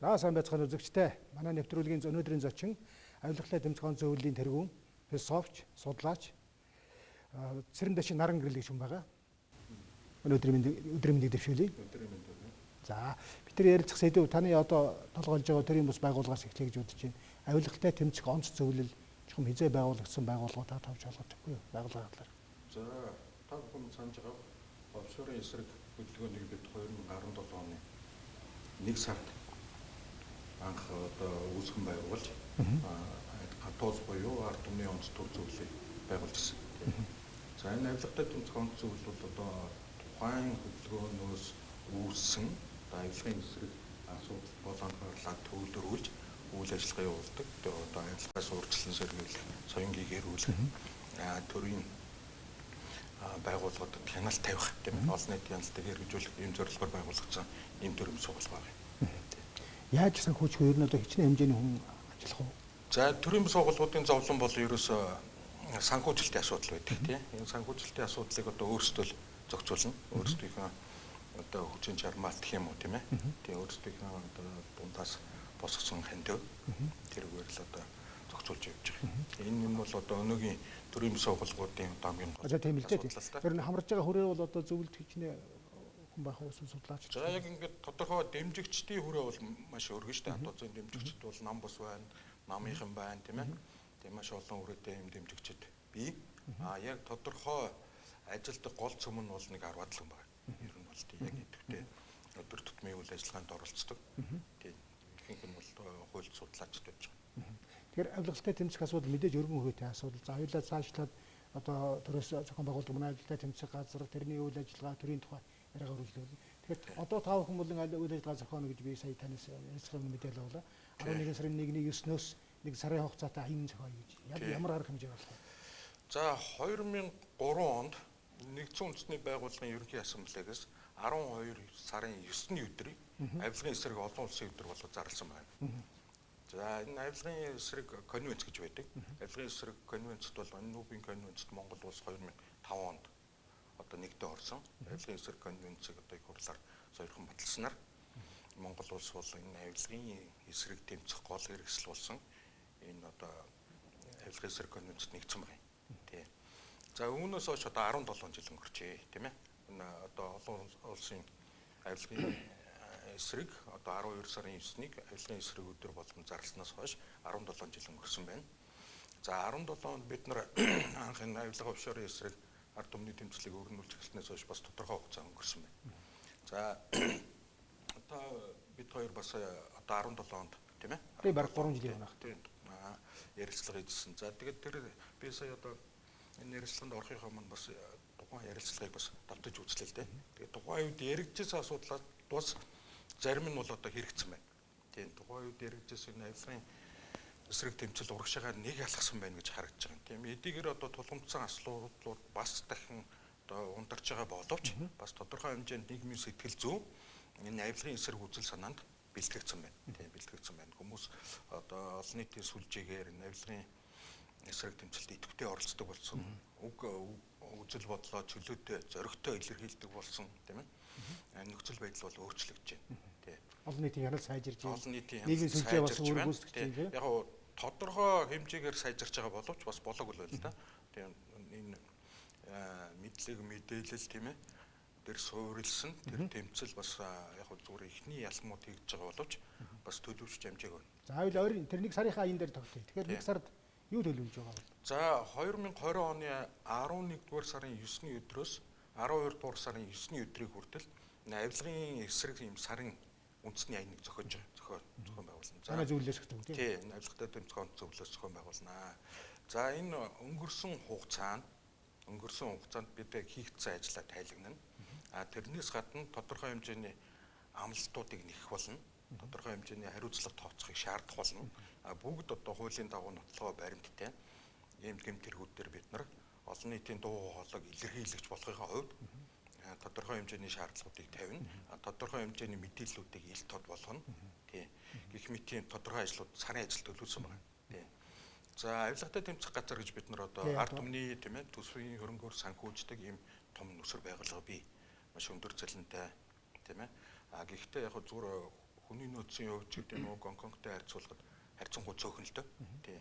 За сайн байцгаана үзэгчдээ. Манай нэвтрүүлгийн өнөөдрийн зочин авилгалтай тэмцэх он зөвлөлийн тэргүүн, философч, судлаач Цэрэм дачин наран гэрэл гэж хүн байгаа. Өнөөдрийн мэндийг өдрийн мэндийг дэвшүүлье. Өдрийн мэнд байна. За бид нар ярилцах сэдэв таны одоо толгойлж байгаа төрийн бус байгууллагаас эхлэе гэж бодож байна. Авилгалтай тэмцэх онц зөвлөл чухам хизээ байгуулагдсан байгууллага та тавьж болгох юу? Байгууллагын талаар. За та бүхэн санаж байгаа офшорын эсрэг хөдөлгөөнийг бид 2017 оны 1 сард анх одоо үүсгэн байгуулж АТОС буюу ард түмний онц төр зөвлөлийг байгуулж ирсэн. За энэ авилгатай тэмцэх онц зөвлөл бол одоо тухайн хөдөлгөөнөөс үүссэн одоо авилгын эсрэг асуудал гол анхаарлаа төвлөрүүлж үйл ажиллагаа явуулдаг. Тэгээ одоо авилгаас урьдчилан сэргийлэх, соёнгийг эргүүлэх, төрийн байгууллагуудад хяналт тавих, тийм ээ, олон нийтийн хяналтыг хэрэгжүүлэх ийм зорилгоор байгуулагдсан ийм төрийн сургууль байна. Яаж санхүүжих вэ? Ер нь одоо хичнээн хэмжээний хүн ажиллах уу? За төрийн сургуулиудын зовлон бол ерөөсөө санхүүжилтийн асуудал байдаг, тийм. Энэ санхүүжилтийн асуудлыг одоо өөрсдөө л зохицуулна. Өөрсдийнхөө одоо хүчин чармаалт гэх юм уу, тийм ээ. Тийм, өөрсдийнхөө одоо дундаас босгосон хандив тэрүүгээр л одоо зохицуулж явж байгаа. Энэ юм бол одоо өнөөгийн төрийн сургуулиудын одоо хамгийн гол асуудал. Тийм л дээ. Тэр нь хамарж байгаа хүрээ бол одоо зөвлөлт хичнээн хүн байх уу, судлаач. За яг ингээд тодорхой дэмжигчдийн хүрээ бол маш өргөн шүү дээ. Одоо дэмжигчд бол нам бус байна, намынхан байна, тийм ээ. Тийм маш олон хүрээтэй юм дэмжигчд бий. А яг тодорхой ажилдаг гол цөм нь бол нэг 10-аад л хүн байна. Ер нь бол тийм яг идэвхтэй өдөр тутмын үйл ажиллагаанд оролцдог. Тийм ихэнх нь бол хууль судлаачд байж байгаа. Тэгэхээр авилгалтай тэмцэх асуудал мэдээж өргөн хүрээтэй асуудал. За хоёулаа цаашлаад одоо төрөөс зохион байгуулдаг манай авилгалтай тэмцэх газар, тэрний үйл ажиллагаа, төрийн тухай яриагаа үргэлжлүүлнэ. Тэгэхээр одоо та бүхэн болон үйл ажиллагаа зохионо гэж би сая танаас ярилцлагын мэдээлэл авлаа. 11 сарын 1-ний 9-өөс нэг сарын хугацаатай аян зохиоё гэж. Ямар арга хэмжээ болох вэ? За 2003 онд Нэгдсэн Үндэсний Байгууллагын Ерөнхий Ассамблеагаас 12 сарын 9-ний өдрийг авилгын эсрэг олон улсын өдөр болгож зарласан байна. За энэ авилгын эсрэг конвенц гэж байдаг. Авилгын эсрэг конвенцт бол Нүүбийн конвенцт Монгол улс 2005 онд одоо нэгдээ орсон. Авилгын эсрэг конвенцийг одоо их хурлаар сойрхон баталснаар Монгол улс бол энэ авилгын эсрэг тэмцэх гол хэрэгсэл болсон энэ одоо авилгын эсрэг конвенцт нэгдсэн байна. Тийм. За үүнээс хойш одоо 17 жил өнгөрчээ, тийм ээ. Энэ одоо олон улсын авилгын эсрэг одоо 12 сарын 9-нийг авилгын эсрэг өдөр болгон зарласнаас хойш 17 жил өнгөрсөн байна. За 17 онд бид нар анх энэ авилга офшорын эсрэг ард түмний тэмцлийг өрнүүлж эхэлснээс хойш бас тодорхой хугацаа өнгөрсөн байна. За одоо бид хоёр бас одоо 17 онд, тийм ээ. Би бараг 3 жилийн өмнө. Тийм. Ярилцлага хийжсэн. За тэгээд тэр би сая одоо энэ ярилцлаганд орохынхоо өмнө бас тухайн ярилцлагыг бас давтаж үзлээ л дээ. Тэгээд тухайн үед яригдчихсэн асуудлаас бас зарим нь бол одоо хэрэгцсэн байна. Тийм, тухайн үед яригдчихсэн энэ авилгын эсрэг тэмцэл урагшаагаар нэг алхсан байна гэж харагдаж байгаа. Тийм, эдийгээр одоо тулгамдсан асуудлууд бас дахин одоо ундарч байгаа боловч бас тодорхой хэмжээнд нийгмийн сэтгэл зүйн энэ авилгын эсрэг үзэл санаанд бэлтгэгдсэн байна. Тийм, бэлтгэгдсэн байна. Хүмүүс одоо олон нийтийн сүлжээгээр энэ авилгын эсрэг тэмцэлд идэвхтэй оролцдог болсон. Уг үзэл бодлоо чөлөөтэй, зоригтой илэрхийлдэг болсон, тийм ээ. Нөхцөл байдал бол өөрчлөгдөж байна. Тийм. Олон нийтийн хяналт сайжирч байна. Олон нийтийн нийгмийн сүлжээ бас үүсгэж байна, тийм. Яг нь тодорхой хэмжээгээр сайжирч байгаа боловч бас болоог л байл та. Тийм, энэ мэдлэг мэдээлэл, тийм ээ, тэр суурилсан тэр тэмцэл бас яг зүгээр эхний ялмууд хийж байгаа боловч бас төлөвшөж амжааг байна. За хоёул ойрын тэр нэг сарынхаа аян дээр тогтъё. Тэгэхээр нэг сард юу төлөвлөж байгаа вэ? За 2020 оны 11-р сарын 9-ний өдрөөс 12-р сарын 9-ний өдрийг хүртэл авилгын эсрэг ийм сарын үндэсний аяныг зохиож зохион байгуулна. За манай зөвлөлөөс гэх юм тийм. Тийм, авилгатай тэмцэх онц зөвлөлөөс зохион байгуулнаа. За энэ өнгөрсөн хугацаанд бид хийгдсэн ажлаа тайлгнана. А тэрнээс гадна тодорхой хэмжээний амлалтуудыг нэхэх болно. Тодорхой хэмжээний хариуцлага тооцохыг шаардах болно. А бүгд одоо хуулийн дагуу нотлогоо баримттай ийм гэмт тэргүүд дээр бид нар олон нийтийн дуу хоолойг илэрхийлэгч болохынхаа хувьд тодорхой хэмжээний шаардлагуудыг тавина. Тодорхой хэмжээний мэдээллүүдийг ил тод болгоно. Тийм. Гэх мэтийн тодорхой ажлууд сарын ажил төлөвлөсөн байна. Тийм. За авилгатай тэмцэх газар гэж бид нар одоо ард түмний, тийм ээ, төсвийн хөрөнгөөр санхүүждэг ийм том нөхцөл байгууллага бий. Маш өндөр цалинтай, тийм ээ. А гэхдээ яг зүгээр Хүний нөөцийн хувьд ч гэдэг юм уу Гонконгтой харьцуулахад харьцангуй цөөхөн л дөө. Тий.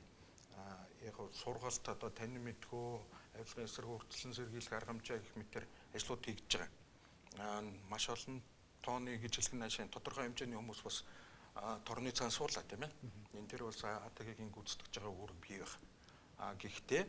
Яг сургалт одоо танин мэдхүү, авилгын эсрэг урьдчилан сэргийлэх арга хэмжээ гэх мэтэр ажлууд хийгдэж байгаа. Маш олон тооны гэж хэлэх нь ашиг тодорхой хэмжээний хүмүүс бас торны цаан суулаа тийм ээ. Энэ тэр бол АТГ-ийн гүйцэтгэж байгаа үүрэг бий байх. Гэхдээ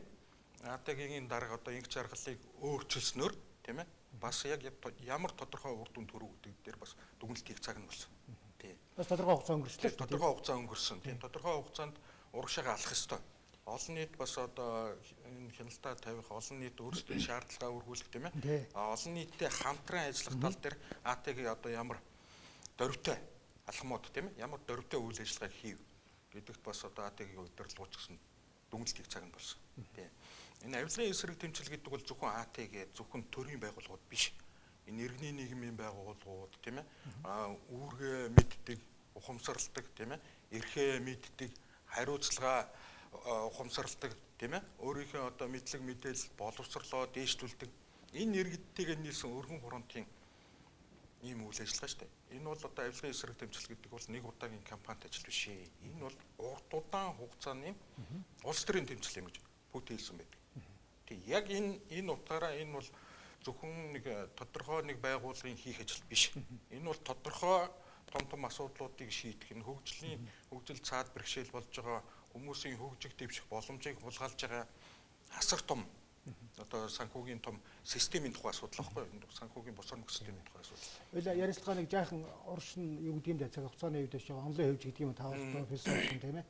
АТГ-ийн дарга одоо инх жаргалыг өөрчилснөөр тийм ээ бас яг ямар тодорхой үр дүн төрөв гэдэг дээр бас дүгнэлт хийх цаг нь болсон. Тий. Бас тодорхой хугацаа өнгөрсөн. Тодорхой хугацаа өнгөрсөн. Тийм, тодорхой хугацаанд урагшаага алах ёстой. Олон нийт бас одоо энэ хяналтаа тавих, олон нийт өөрсдийн шаардлагаа өргүүлэх тийм ээ. Олон нийттэй хамтран ажиллах тал дээр АТГ одоо ямар дөрвтэй алхмууд тийм ээ, ямар дөрвтэй үйл ажиллагааг хийв гэдэгт бас одоо АТГ-ийн удирдлагууд ч гэсэн дүгнэлт хийх цаг нь болсон. Тийм. Энэ авилгын эсрэг тэмцэл гэдэг бол зөвхөн АТГ, зөвхөн төрийн байгууллагууд биш. Энэ иргэний нийгмийн байгууллагууд тийм ээ, үүргээ мэддэг, ухамсарладаг тийм ээ, эрхээ мэддэг, хариуцлага ухамсарладаг тийм ээ, өөрийнхөө одоо мэдлэг мэдээлэл боловсрлоо дээшлүүлдэг энэ иргэдтэйгээ нийлсэн өргөн фронтын ийм үйл ажиллагаа шүү дээ. Энэ бол одоо авилгын эсрэг тэмцэл гэдэг бол нэг удаагийн кампанит ажил биш ээ. Энэ бол урт удаан хугацааны улс төрийн тэмцэл юм гэж Путин хэлсэн байдаг. Тэг яг энэ утгаараа энэ бол зөвхөн нэг тодорхой нэг байгууллагын хийх ажил биш. Энэ бол тодорхой том том асуудлуудыг шийдэх, энэ хөгжлийн хөгжил цаад бэрхшээл болж байгаа хүмүүсийн хөгжих дэвших боломжийг хулгайлж байгаа асар том одоо санхүүгийн том системийн тухай асуудал байхгүй юу? Санхүүгийн босромог системийн тухай асуудал. Хоёлаа ярилцлага нэг жаахан уршин юу гэдэг юм бэ? Цаг хугацааны хувьд шиг онлайн хувьд гэдэг юм та одоо философи тийм ээ.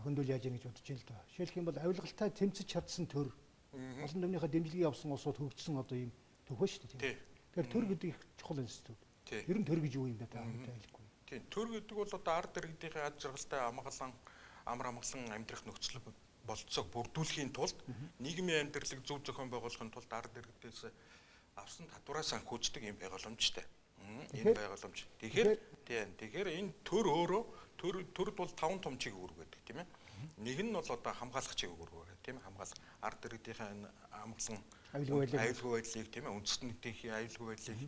Хөндөөл яаж яах гэж бодож байна л доо. Жишээлх юм бол авилгалтай тэмцэж чадсан төр олон түмнийхээ дэмжлэгийг авсан улсууд хөгжсөн одоо ийм төхөө шүү дээ. Тэгэхээр төр гэдэг их чухал институт. Ер нь төр гэж юу юм бэ та хэлэхгүй. Тийм. Төр гэдэг бол одоо ард иргэдийнхээ ад жаргалтай амгалан амар амгалан амьдрах нөхцөл болцоог бүрдүүлэхийн тулд нийгмийн амьдралыг зөв зохион байгуулахын тулд ард иргэдээс авсан татвараа санхүүждэг юм байгууламжтай. Энэ байгууламж. Тэгэхээр тийм, тэгэхээр энэ төр өөрөө төрд бол 5 том чиг үүрэг байдаг тийм ээ. Нэг нь бол одоо хамгаалах чиг үүрэг байна тийм ээ. Хамгаалах ард иргэдийнхээ энэ амгалан аюулгүй байдлыг тийм ээ, үндэстнүүдийн аюулгүй байдлыг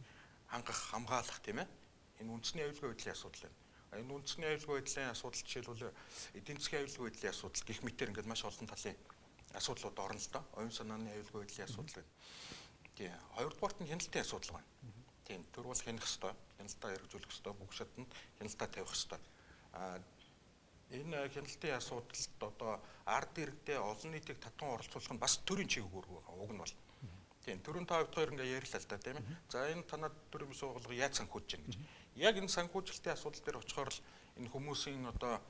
хангах, хамгаалах тийм ээ. Энэ үндэсний аюулгүй байдлын асуудал байна. Энэ үндэсний аюулгүй байдлын асуудал жишээлбэл эдийн засгийн аюулгүй байдлын асуудал гэх мэтэр ингээд маш олон талын асуудлууд орно л доо. Оюун санааны аюулгүй байдлын асуудал байна. Тийм. Хоёрдугаарт нь хяналтын асуудал байна. Тийм. Төр бол хянах ёстой, хяналтаа хэрэгжүүлэх ёстой, бүх шатанд хяналтаа тавих ёстой. Энэ хяналтын асуудалд одоо ард иргэдээ олон нийтийг татан оролцуулах нь бас төрийн чиг үүрэг байгаа. Уг нь бол. Тийм. Төрийн та хоёр ингээ ярьлаа л да тийм ээ. За энэ танад төрийн бус байгууллага яаж санхүүжиж байна гэж. Яг энэ санхүүжилтийн асуудал дээр очихоор л энэ хүмүүсийн одоо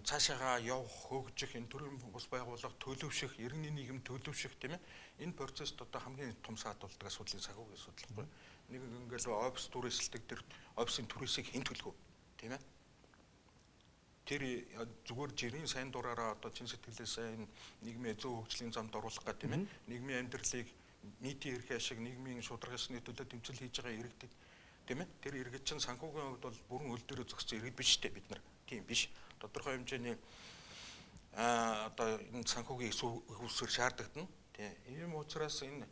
цаашаагаа явах, хөгжих, энэ төрийн бус байгууллага төлөвшөх, иргэний нийгэм төлөвшөх тийм ээ. Энэ процесст одоо хамгийн том саад болдог асуудлын санхүүгийн асуудал байхгүй. Нэг ингээл офис түрээсэлдэг тэр офисын түрээсийг хэн төлөх вэ? Тийм ээ. Тэр зүгээр жирийн сайн дураараа одоо чин сэтгэлээсээ энэ нийгмийн зөв хөгжлийн замд оруулах гэх тийм ээ. Нийгмийн амьдралыг нийтийн эрх ашиг, нийгмийн шударга ёсны төлөө тэмцэл хийж байгаа иргэдэд тийм ээ. Тэр иргэд чинь санхүүгийн хувьд бол бүрэн хөл дээрээ зогссон иргэд биш үү бид нар. Тийм биш. Тодорхой хэмжээний одоо энэ санхүүгийн үүсвэр шаардлагатна. Тийм. Ийм учраас энэ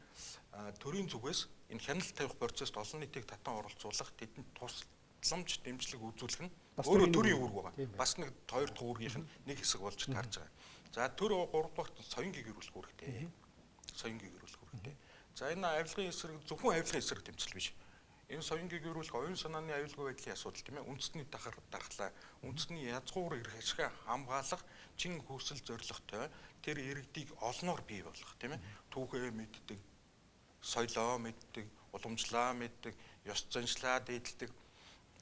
төрийн зүгээс энэ хяналт тавих процесст олон нийтийг татан оролцуулах, тэдэнд тусламж дэмжлэг үзүүлэх нь өөрөө төрийн үүрэг байгаа. Бас нэг хоёр дахь үүргийнх нь нэг хэсэг болж таарж байгаа. За төр гурав дахь соён гэгэрүүлэх үүрэгтэй. Соён гэгэрүүлэх үүрэгтэй. За энэ авилгын эсрэг зөвхөн авилгын эсрэг тэмцэл биш. Энэ соён гэгэрүүлэх оюун санааны аюулгүй байдлын асуудал тийм ээ. Үндэсний дархлаа, үндэсний язгуур эрх ашгаа хамгаалах чин хүсэл зорилготой тэр иргэдийг олноор бий болгох тийм ээ. Түүхээ мэддэг, соёлоо мэддэг, уламжлаа мэддэг, ёс заншлаа дээдэлдэг,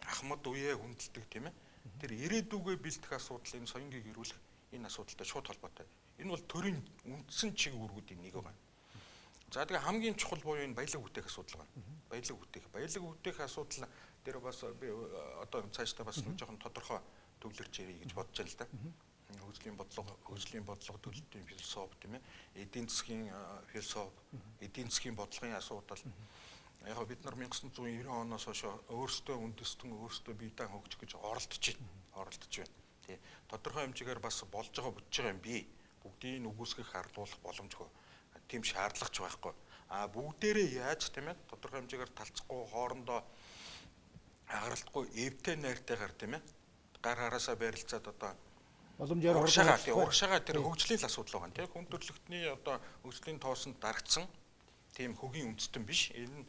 ахмад үеэ хүндэлдэг тийм ээ. Тэр ирээдүгөө бэлтгэх асуудал энэ соён гэгэрүүлэх энэ асуудалтай шууд холбоотой. Энэ бол төрийн үндсэн чиг үүргүүдийн нэг байгаа. За тэгээ хамгийн чухал буюу энэ баялаг бүтээх асуудал байна. Баялаг бүтээх. Баялаг бүтээх асуудал дээр бас би одоо цаашдаа бас нэг жоохон тодорхой төвлөрч ирье гэж бодож байна л да. Хөгжлийн бодлого, төлөлтийн философи тийм ээ. Эдийн засгийн философи, эдийн засгийн бодлогын асуудал. Яг бид нар 1990 оноос хойш өөрсдөө үндэстэн, өөрсдөө бие даан хөгжих гэж оролдож байна. Тий. Тодорхой хэмжээгээр бас болж байгаа бүтэж байгаа юм бий. Бүгдийг үгүйсгэх, хардуулах боломжгүй. Тийм шаардлага ч байхгүй. А бүгдээрээ яаж тийм ээ тодорхой хэмжээгээр талцахгүй хоорондоо Агаралтгүй эвтэй найртайгаар тийм ээ. Гар хараасаа барилцаад одоо боломжоор урагшаага тэр хөгжлийн л асуудал байгаа тийм. Хүн төрөлхтний одоо хөгжлийн тоосонд дарагдсан тийм хөгийн үндэстэн биш. Энэ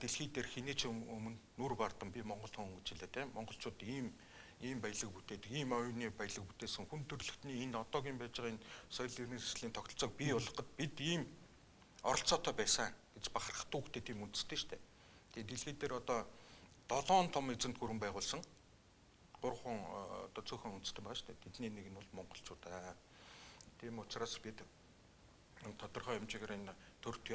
дэлхий дээр хэний ч өмнө нүр бардан би монгол хүн гэж хэлээ тийм. Монголчууд ийм баялаг бүтээдэг, ийм оюуны баялаг бүтээсэн хүн төрөлхтний энэ одоогийн байж байгаа энэ соёл иргэн ирслийн тогтолцоог бий болгоход бид ийм оролцоотой байсан гэж бахархах дүүгтэй тийм үндэстэй шүү дээ. Тэгээ дэлхий дээр одоо 7 том эзэнт гүрэн байгуулсан 3 одоо цөөхөн үндэстэн байгаа шүү дээ. Тэдний нэг нь бол монголчууд аа. Тийм учраас бид тодорхой хэмжээгээр энэ төрт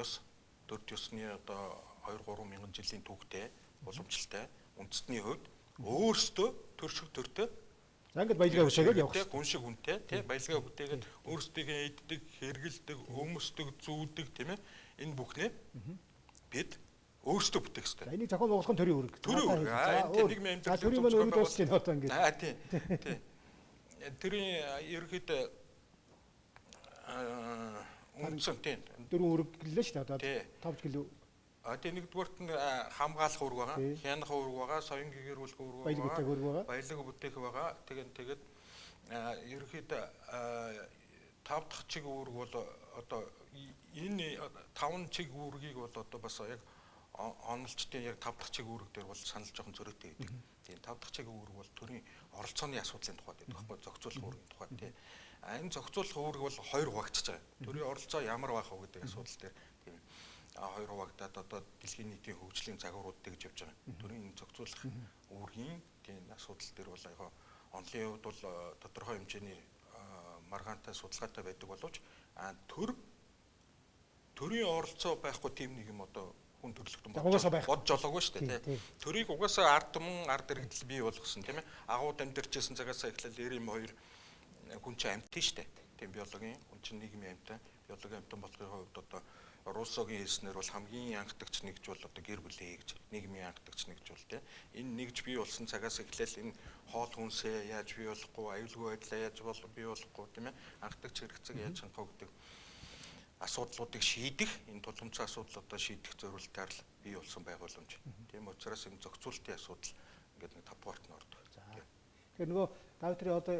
ёсны одоо 2 3 мянган жилийн түүхтэй уламжлалтай үндэстний хувьд өөрсдөө төр шиг төртэй за ингээд баялгаа хүшээгээд явах хэрэгтэй. Гүн шиг үнтэй тий баялгаа бүтээгээд өөрсдийнхээ иддэг, хэрэгэлдэг, өмсдөг, зүүдэг тийм ээ энэ бүхнээ бид өөрсдөө бүтээх хэрэгтэй. За энийг зохион байгуулах нь төрийн үүрэг. Төрийн үүрэг. Энэ нийгмийн амьдрал төрийн маань үүрэг дуусч байна одоо ингээд. Аа тий. Тий. Төрийн ерөөхдөө үндсэн тий. Дөрвөн үүрэг гэлээ шүү дээ одоо 5 гэлүү. А тий нэгдүгээрт нь хамгаалах үүрэг байгаа, хянах үүрэг байгаа, соён гэгэрүүлэх үүрэг байгаа, баялаг бүтээх байгаа. Тэгээд ерөөхдөө 5 дахь чиг үүрэг бол одоо энэ 5 чиг үүргийг бол одоо бас яг онолчдын яг 5 дахь чиг үүрэг дээр бол санал жоохон зөрөөтэй байдаг. Тийм 5 дахь чиг үүрэг бол төрийн оролцооны асуудлын тухай байдаг байхгүй зохицуулах үүргийн тухай тийм. А энэ зохицуулах үүрэг бол хоёр хуваагдчихж байгаа. Төрийн оролцоо ямар байх вэ гэдэг асуудал дээр тийм хоёр хуваагдаад одоо дэлхийн нийтийн хөгжлийн загварууд тэгж явж байгаа. Төрийн энэ зохицуулах үүргийн тийм асуудал дээр бол яг онлын хувьд бол тодорхой хэмжээний маргаантай судалгаатай байдаг боловч төрийн оролцоо байхгүй тийм нэг юм одоо хүн төрөлхтөн бодож олоогүй шүү дээ тий. Төрийг угаасаа ард түмэн ард иргэдэл бий болгосон тийм ээ. Агууд амьдарч исэн цагаасаа эхлээл 92 хүн чинь амьтан шүү дээ. Тийм биологийн хүн чинь нийгмийн амьтан, биологийн амьтан болохын хувьд одоо Руссогийн хэлснээр бол хамгийн анхдагч нэгж бол одоо гэр бүлээ гэж нийгмийн анхдагч нэгж бол тий. Энэ нэгж бий болсон цагаас эхлээл энэ хоол хүнсээ яаж бий болохгүй, аюулгүй байдлаа яаж бий болохгүй тийм ээ. Анхдагч хэрэгцээг яаж хангах вэ гэдэг асуудлуудыг шийдэх, энэ тулгымцсан асуудал одоо шийдэх зорилтоор л бий болсон байгууламж. Тийм учраас энэ зохицуултын асуудал ингээд нэг 5 дугаарт нь ордог. За. Тэгэхээр нөгөө Давитрын одоо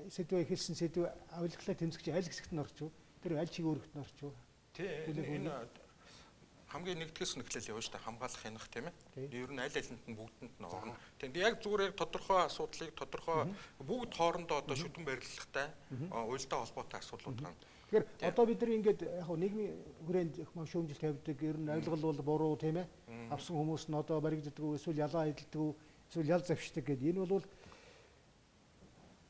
сэдвээ эхэлсэн сэдв авилгалаа тэмцэгч аль хэсэгт нь орчих вэ? Тэр аль чиг үүрэгт нь орчих вэ? Тий, энэ хамгийн нэгдгээс нь эхлээл явна шүү дээ. Хамгаалах хянах тийм ээ. Ер нь аль алинд нь бүгдэнд нь орно. Тийм яг зүгээр яг тодорхой асуудлыг тодорхой бүгд хоорондоо одоо шүтэн барилгатай уялдаа холбоотой асуудлууд байна. Тэгэхээр одоо бид нар ингээд яг нийгмийн хүрээнд их маш шүүмжил тавьдаг. Ер нь авилгал бол буруу тийм ээ. Авсан хүмүүс нь одоо баригддаг, эсвэл ялаа эдэлдэг, эсвэл ял завшдаг гэдэг. Энэ бол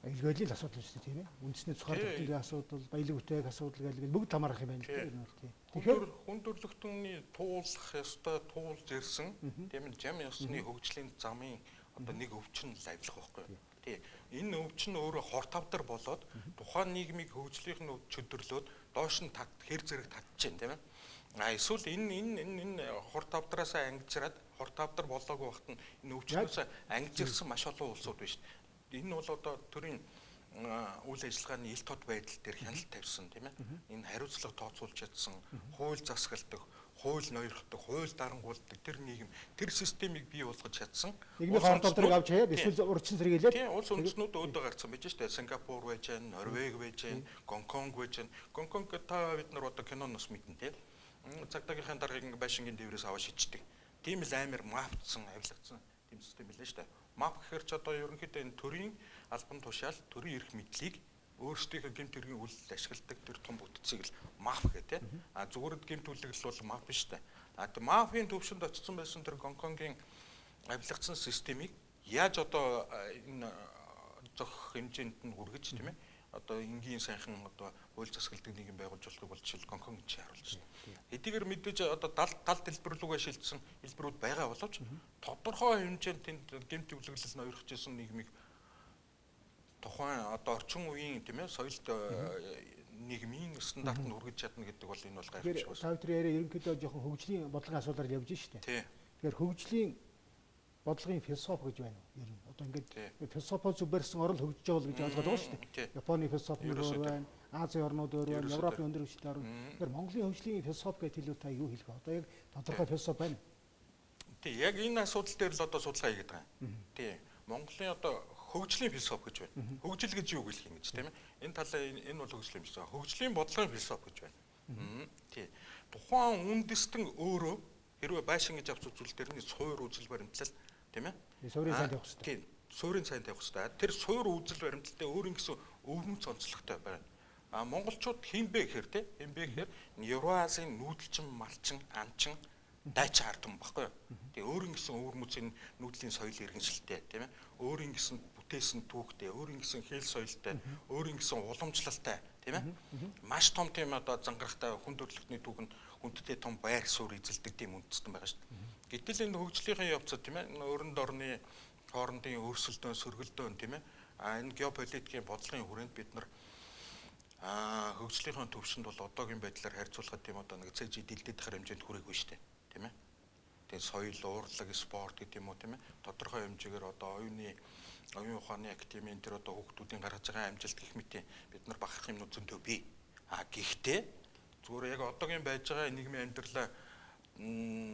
аюулгүй л асуудал шүү дээ тийм ээ. Үндэсний цухаар тогтнолын асуудал, баялаг бүтээх асуудал гэл бүгд хамаарах юм байна л дээ. Энэ бол тийм. Тэгэхээр хүн төрөлхтөний туулах ёстой туулж ирсэн тийм ээ жам ёсны хөгжлийн замын одоо нэг өвчин л авилга байхгүй юу? Тий. Энэ өвчин өөрөө хор тавдар болоод тухайн нийгмийг хөгжлийнх нь чөдөрлөөд доош нь тат хэр зэрэг татчихээн тийм ээ. А эсвэл энэ хор тавдраасаа ангижраад хор тавдар болоогүй багт нь энэ өвчнөөс ангижирсан маш олон улсууд байна шүү дээ. Энэ бол одоо төрийн үйл ажиллагааны ил тод байдал дээр хяналт тавьсан тийм ээ. Энэ хариуцлага тооцоолж чадсан, хууль засгалдаг, хууль ноёрхдог, хууль дарангуулдаг тэр нийгэм, тэр системийг бий болгож чадсан. Нийгмийн хор тавдрыг авч хаяад эсвэл урьдчилан сэргийлээд тийм улс үндэстнүүд өөдөө гарцсан байж штэ. Сингапур байж гэн, Норвег байж гэн, Гонконг байж гэн. Гонконг та бид нар одоо киноноос мэднэ тийм. Цагдаагийнхаа даргаыг ингээ байшингийн дээврээс аваа шиддэг. Тийм л амар мафтсан, авилгацсан тийм систем билээ штэ. Маф гэхэр ч одоо ерөнхийдөө энэ төрийн албан тушаал, төрийн эрх мэдлийг өөрсдийнхөө гэмт хэргийн үйлдэл ашигладаг тэр том бүтцийг л маф гэх тээ. А зүгээр гэмт үлэгдэл бол маф биш тээ. А тэр мафийн төвшөнд очсон байсан тэр Гонконгийн авилгацсан системийг яаж одоо энэ зохих хэмжээнд нь хүргэж тийм ээ. Одоо энгийн сайхан одоо хууль засгалдаг нийгэм байгуулж болохыг бол жишээл Гонконг чи харуулж байна. Хэдийгээр мэдээж одоо тал дэлбэр рүүгээ шилжсэн хэлбэрүүд байгаа боловч тодорхой хэмжээнд тэнд гэмт өвлөглөл ноёрхож исэн нийгмийг тухайн одоо орчин үеийн тийм ээ соёлд нийгмийн стандарт нь хүргэж чадна гэдэг бол энэ бол гайхамшиг байна. Савитри яриа ерөнхийдөө жоохон хөгжлийн бодлогын асуудлаар явж штэ. Тэгэхээр хөгжлийн бодлогын философи гэж байна уу? Ер нь одоо ингээд философи зүг барьсан орол хөгжиж байгаа гэж ойлгоод байгаа шүү дээ. Японы философи өөр байна, Азийн орнууд өөр байна, Европын өндөр хөгжилтэй орн. Тэгэхээр Монголын хөгжлийн философи гэж хэлвэл та юу хэлэх вэ? Одоо яг тодорхой философи байна. Тий, яг энэ асуудал дээр л одоо судалгаа хийгээд байгаа юм. Тий. Монголын одоо хөгжлийн философи гэж байна. Хөгжил гэж юу гэлэх юм гэж тийм ээ. Энэ талаа энэ бол хөгжлийн философи. Хөгжлийн бодлогын философи гэж байна. Тий. Тухайн үндэстэн өөрөө хэрвээ байшин гэж авч үзвэл тэрний суур үзэл баримтлал тийм ээ. Суурийн сайн тавих хэрэгтэй. Тийм. Суурийн сайн тавих хэрэгтэй. Тэр суур үзэл баримтлалтай өөрийн гэсэн өвөрмөц онцлогтой байна. А монголчууд хэн бэ гэхээр тийм хэн бэ гэхээр Евразийн нүүдэлчин, малчин, анчин, дайчин ард түмэн баггүй юу? Тэгээ өөрийн гэсэн өвөрмөц энэ нүүдлийн соёл иргэншилтэй тийм ээ. Өөрийн гэсэн бүтээсэн түүхтэй, өөрийн гэсэн хэл соёлтой, өөрийн гэсэн уламжлалтай тийм ээ. Маш том тийм одоо зангарахтай хүн төрөлхтний түүхэнд хүндтэй том байр суурь эзэлдэг тийм үндэстэн байгаа шүү дээ. Гэтэл энэ хөгжлийнхэн явцад тийм ээ өрөнд орны хоорондын өрсөлдөөн, сөргөлдөөн тийм ээ. А энэ геополитикийн бодлогын хүрээнд бид нар хөгжлийнхөө төвшөнд бол одоогийн байдлаар харьцуулахад тийм одоо нэг цэжи дэлдэд хар хэмжээнд хүрээгүй шүү дээ. Тийм ээ. Тэгээ соёл, урлаг, спорт гэдэг юм уу тийм ээ. Тодорхой хэмжээгээр одоо оюун ухааны академийн тэр одоо хүүхдүүдийн гаргаж байгаа амжилт гэх мэт бид нар бахарх юмнууд зөндөө бий. А гэхдээ зүгээр яг одоогийн байж байгаа нийгмийн амьдралаа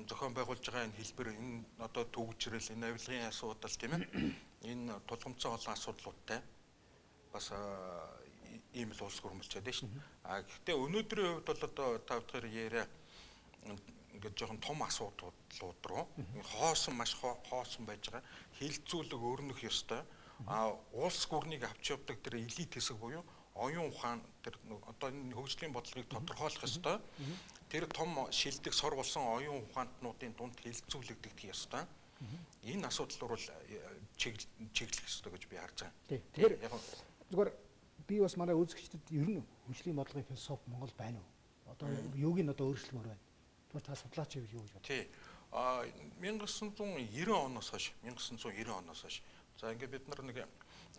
зохион байгуулж байгаа энэ хэлбэр энэ одоо төгжрэл, энэ авилгын асуудал тийм ээ. Энэ тулгамдсан олон асуудлуудтай бас ийм л улс гүрмэлчээд байна шүү дээ. А гэхдээ өнөөдрийн хувьд бол одоо та бүхэн яриа ингээд жоохон том асуудлууд руу хоосон маш хоосон байж байгаа хилцүүлэг өрнөх ёстой. А улс гүрнийг авч явдаг тэр элит хэсэг буюу оюун ухаан тэр одоо энэ хөгжлийн бодлогыг тодорхойлох ёстой. Тэр том шилдэг сор болсон оюун ухаантнуудын дунд хилцүүлэгдэх ёстой. Энэ асуудал руу чиглэх ёстой гэж би харж байгаа. Тэгэхээр зүгээр би бас манай үзэгчдэд ер нь хөгжлийн бодлогын философи Монгол байна уу? Одоо юуг нь одоо өөрчлөмөр байна? Тэгвэл та судлаач юу гэж бодож? Тий. А 1990 оноос хойш 1990 оноос хойш за ингээд бид нар нэг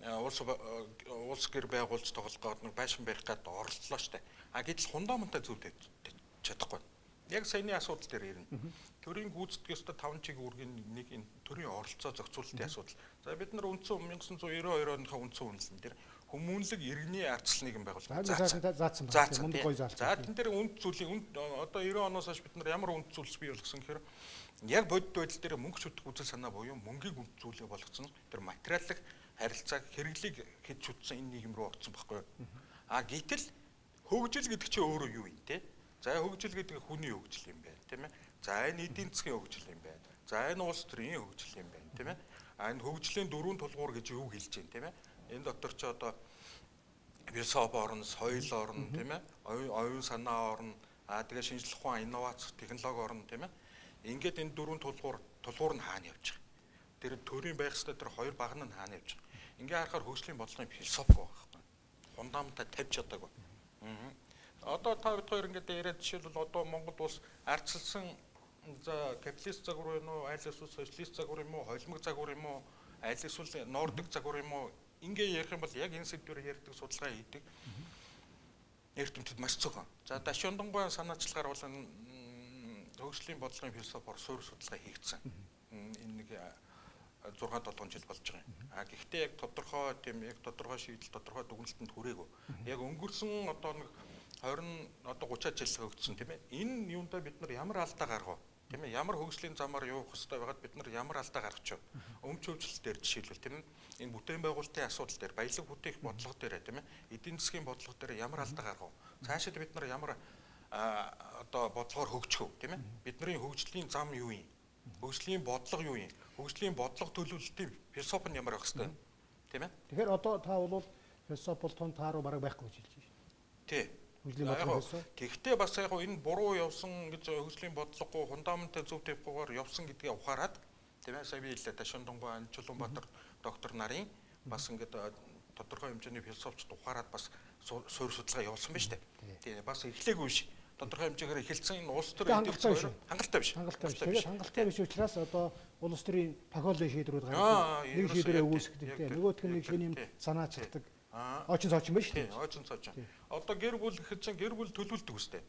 улс гэр байгуулж тоглох гээд нэг байшин барих гээд орлоо штэ. А гэтэл фундаментал зөв тавьж чадахгүй. Яг саяны асуудал дээр ирнэ. Төрийн гүйцэтгэх ёстой 5 чиг үүргийн нэг энэ төрийн оролцоо зохицуулалтын асуудал. За бид нар үндсэн 1992 оныхоо үндсэн үнэлэн дээр хүмүүнлэг иргэний ардчил нийгэм байгуулсан. Заасан байна. Мундаг гоё заалт. За тэн дээр үнд зүйлийн одоо 90 оноос хойш бид нар ямар үнд зүйлс бий болгосон гэхээр яг бодит байдал дээр мөнгө шүтэх үзэл санаа буюу мөнгийг үнд зүйлээ болгоцсон тэр материаллык харилцааг хэрэглийг хэд шүтсэн энэ нийгэм рүү орсон байхгүй юу? А гэтэл хөгжил гэдэг чинь өөрөө юу юм те? За хөгжил гэдэг нь хүний хөгжил юм байна, тийм ээ. За энэ эдийн засгийн хөгжил юм байна. За энэ улс төрийн хөгжил юм байна, тийм ээ. А энэ хөгжлийн дөрвөн тулгуур гэж юу хэлж байна, тийм ээ. Энэ дотор чи одоо философи орно, соёл орно, тийм ээ. Оюун санаа орно. Аа тэгээ шинжлэх ухаан, инновац, технологи орно, тийм ээ. Ингээд энэ дөрвөн тулгуур нь хаана явж байгаа? Тэр төрийн байх ёстой тэр хоёр багна нь хаана явж байгаа? Ингээ харахаар хөгжлийн бодлогын философи байгаа байхгүй. Фундаментаа тавьж чадаагүй. Одоо та бид хоёр ингээд яриад жишээлбэл одоо Монгол улс ардчилсан за капиталист загвар юм уу, аль эсвэл социалист загвар юм уу, холимог загвар юм уу, аль эсвэл нордик загвар юм уу, ингээ ярих юм бол яг энэ сэдвээр ярьдаг судалгаа хийдэг эрдэмтэд маш цөөхөн. За Дашондонгой санаачлагаар бол хөгжлийн бодлогын философоор суурь судалгаа хийгдсэн. Энэ нэг 6 7 жил болж байгаа юм. А гэхдээ яг тодорхой тийм яг тодорхой шийдэл, тодорхой дүгнэлтэнд хүрээгүй. Яг өнгөрсөн одоо нэг 20 одоо 30 жил хөгжсөн тийм ээ. Энэ юундаа бид нар ямар алдаа гаргав? Тийм ээ. Ямар хөгжлийн замаар явах ёстой байгаад бид нар ямар алдаа гаргачих вэ? Өмч хөгжил дээр жишээлбэл тийм ээ. Энэ бүтээн байгуулалтын асуудал дээр, баялаг бүтээх бодлого дээр тийм ээ. Эдийн засгийн бодлого дээр ямар алдаа гаргав? Цаашид бид нар ямар одоо бодлогоор хөгжих вэ? Тийм ээ. Бидний хөгжлийн зам юу юм? Хөгжлийн бодлого юу юм? Хөгжлийн бодлого төлөвлөлтийн философи нь ямар байх ёстой? Тийм ээ. Тэгэхээр одоо та бол философи бол тун тааруу бараг байхгүй гэж хэлж байна. Тий. Хөгжлийн бодлого философи. Тэгэхдээ бас яг энэ буруу явсан гэж хөгжлийн бодлогогүй фундаментал зөв тавихгүйгээр явсан гэдгээ ухаарад тийм ээ сая би хэллээ Дашондонгой, Чулуунбаатар доктор нарын бас ингээд тодорхой хэмжээний философчд ухаарад бас суурь судалгаа явуулсан байна шүү дээ. Тийм бас эхлээгүй биш. Тодорхой хэмжээгээр эхэлсэн энэ улс төрийн хангалттай биш. Хангалттай биш. Тэгээд хангалттай биш учраас одоо улс төрийн похиолын шийдвэрүүд гаргадаг. Нэг шийдвэрээ үүсгэдэг тийм. Нөгөөх нь нэг шинэ юм санаачилдаг. Очин цоочин байна шүү дээ. Очин цоочин. Одоо гэр бүл гэхэд чинь гэр бүл төлөвлөдөг үстэй.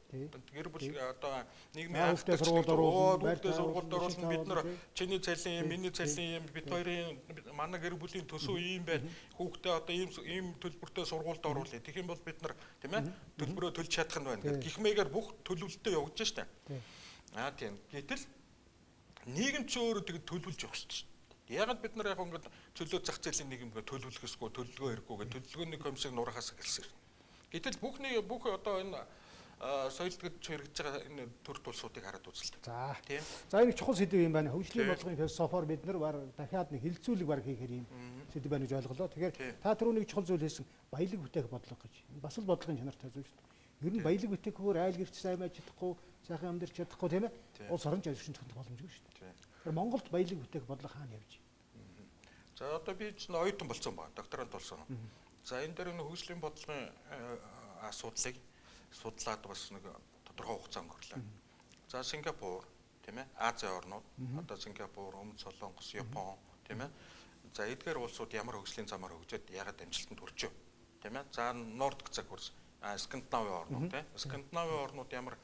Гэр бүл одоо нийгмийн хүүхдээ сургуульд оруулна, хүүхдээ сургуульд оруулна. Бид нар чиний цалин юм, миний цалин юм, бид хоёрын манай гэр бүлийн төсөв ийм байна. Хүүхдээ одоо ийм төлбөртэй сургуульд оруулъя. Тэгэх юм бол бид нар тийм ээ төлбөрөө төлж чадах нь байна гэх мэйгээр бүх төлөвлөлтөө явагдаж штэ. Аа тийм. Гэтэл Нийгэм ч өөрөө тэгээд төлөвлөж явах хэрэгтэй шүү дээ. Ягаад бид нар яг ингээд чөлөө зах зээлийн нийгэмгээ төлөвлөх ёсгүй, төлөвлөгөө хэрэггүй гэх төлөвлөгөөний комиссыг нуурахаас эхэлсэн. Гэтэл бүх одоо энэ соёлд гэж хэрэгжиж байгаа энэ төр тулсуудыг хараад үзэлтэй. За. Тийм. За энэ чухал сэдэв юм байна. Хөгжлийн бодлогын философоор бид нар баг дахиад нэг хилцүүлэг баг хийхээр юм сэдэв байна гэж ойлголоо. Тэгэхээр та түрүү нэг чухал зүйл хэлсэн баялаг бүтээх бодлого гэж. Бас л бодлогын чанартай зүйл шүү дээ. Ер нь баялаг бүтэхгүйгээр айл гэрч сайн байж чадахгүй, сайхан амьдарч чадахгүй тийм ээ. Улс орон ч ашигч чадах боломжгүй шүү дээ. Тэгэхээр Монголд баялаг бүтээх бодлого хаана явж байна? За одоо би ч оюутан болсон байна. Докторант болсон. За энэ дээр энэ хөгжлийн бодлогын асуудлыг судлаад бас нэг тодорхой хугацаа өнгөрлөө. За Сингапур тийм ээ, Азийн орнууд, одоо Сингапур, Өмнөд Солонгос, Япон тийм ээ. За эдгээр улсууд ямар хөгжлийн замаар хөгжөөд ягаад амжилтанд хүрчээ тийм ээ. За Нордик загвар, Скандинавын орнууд тийм ээ. Скандинавын орнууд ямар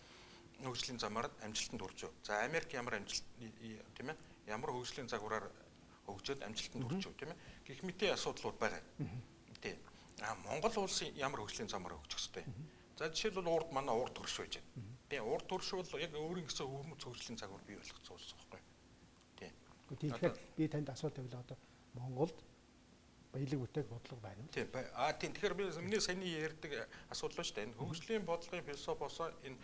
хөгжлийн замаар амжилтанд хүрчээ. За Америк ямар амжилт тийм ээ, ямар хөгжлийн загвараар хөгжөөд амжилтанд хүрчээ тийм ээ. Гэх мэтийн асуудлууд байгаа. Тийм. А Монгол улсын ямар хөгжлийн замаар хөгжих ёстой. За жишээлбэл урд манай урд төрш байж байна. Тийм урд төрш бол яг өөрийн гэсэн өвөрмөц хөгжлийн загвар бий болгоцсон улс байхгүй. Тийм. Тэгэхээр би танд асуулт тавилаа одоо Монголд баялаг бүтээх бодлого байна уу? Тийм. А тийм тэгэхээр би миний саяны ярьдаг асуудал ба шүү дээ. Энэ хөгжлийн бодлогын философоосоо энэ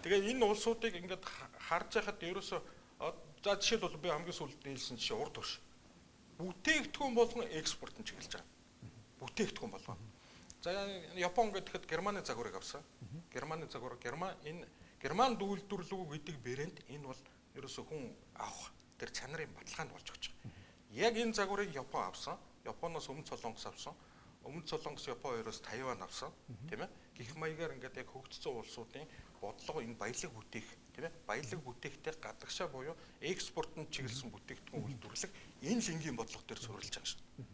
тэгээ энэ улсуудыг ингээд харж байхад ерөөсөө за жишээлбэл би хамгийн сүүлд хэлсэн жишээ урд төрш. Бүтээгдэхүүн болгон экспорт нь чиглэж байгаа. Бүтээгдэхүүн болгон. За Япон гэхэд Германы загварыг авсан. Германы загвар, энэ Германд үйлдвэрлэв гэдэг брэнд энэ бол ерөөсөө хүн авах тэр чанарын баталгаанд болж өгч байгаа. Яг энэ загварыг Япон авсан. Японоос Өмнөд Солонгос авсан. Өмнөд Солонгос Япон хоёроос Тайван авсан, тийм ээ. Гэх маягаар ингээд яг хөгжсөн улсуудын бодлого энэ баялаг бүтээх, тийм ээ. Баялаг бүтээхтэй гадагшаа буюу экспортод чиглэсэн бүтээгдэхүүн үйлдвэрлэх энэ л энгийн бодлого дээр суурилж байгаа шүү дээ.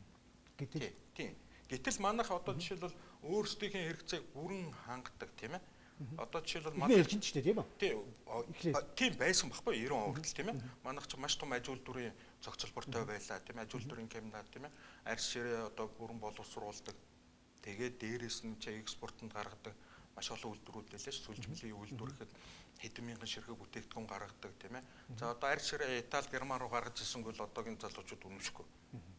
Гэтэл тийм. Гэтэл манайх одоо жишээлбэл өөрсдийнхээ хэрэгцээг бүрэн хангадаг тийм ээ. Одоо жишээлбэл манай элжинд ч тийм үү? Тийм байсан байхгүй 90 он хүртэл тийм ээ. Манайх ч маш том аж үйлдвэрийн зохицолбортой байлаа тийм ээ. Аж үйлдвэрийн комбинат тийм ээ. Арьс ширээ одоо бүрэн боловсруулдаг. Тэгээд дээрээс нь чи экспортод гаргадаг маш олон үйлдвэрүүд байлаа ш. Сүлжмөлийн үйлдвэр гэхэд хэдэн мянган ширхэг бүтээгдэхүүн гаргадаг тийм ээ. За одоо арьс ширээ Итали, Герман руу гаргаж ирсэнгүй л одоогийн залуучууд үнэмшихгүй.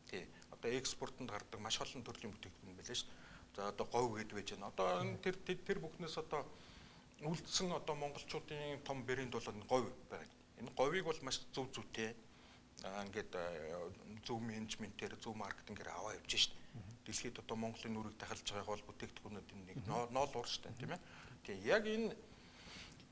Тийм. Одоо экспортод гардаг маш олон төрлийн бүтээгдэхүүн байлаа шүү дээ. За одоо говь гээд байж байна. Одоо энэ тэр бүхнээс одоо үлдсэн одоо монголчуудын том брэнд бол говь байна. Энэ говийг бол маш зөв зүйтэй ингээд зөв менежментээр, зөв маркетингээр аваа явж шүү дээ. Дэлхийд одоо Монголын нүрийг тахалж байгаа гол бүтээгдэхүүнүүдийн нэг ноол уур шүү дээ, тийм ээ. Тэгээ яг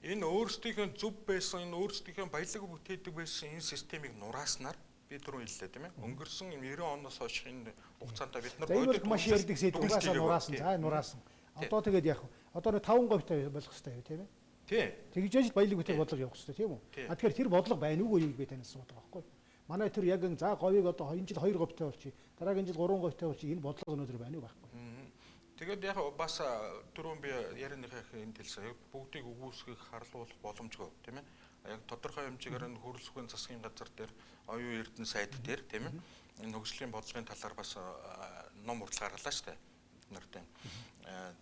энэ өөрсдийнхөө зөв байсан, энэ өөрсдийнхөө баялаг бүтээдэг байсан энэ системийг нурааснаар би түрүү хэллээ тийм ээ. Өнгөрсөн 90 оноос хойш энэ хугацаанд бид нар бодит маш ярьдаг сэдв угаасаа нураасан. За нураасан. Одоо тэгээд яах вэ? Одоо нэг 5 говьтой болох хэрэгтэй тийм ээ. Тийм. Тэгж яж баялаг бүтээх бодлого явах хэрэгтэй тийм үү? А тэгэхээр тэр бодлого байна уугүй юу би танаас асуудаг байхгүй. Манай тэр яг за говийг одоо энэ жил 2 говьтой болчих, дараагийн жил 3 говьтой болчих энэ бодлого өнөөдөр байна уу байхгүй. Тэгээд яг бас түрүүн би ярианыхаа энд хэлсэн. Яг бүгдийг үгүйсгэх, харлуулах боломжгүй тийм ээ. Яг тодорхой хэмжээгээр энэ хөрөлсгөн засгийн газар дээр оюун эрдэнэ сайд дээр тийм ээ. Энэ хөгжлийн бодлогын талаар бас ном урдл гаргалаа шүү дээ. Бид нартай.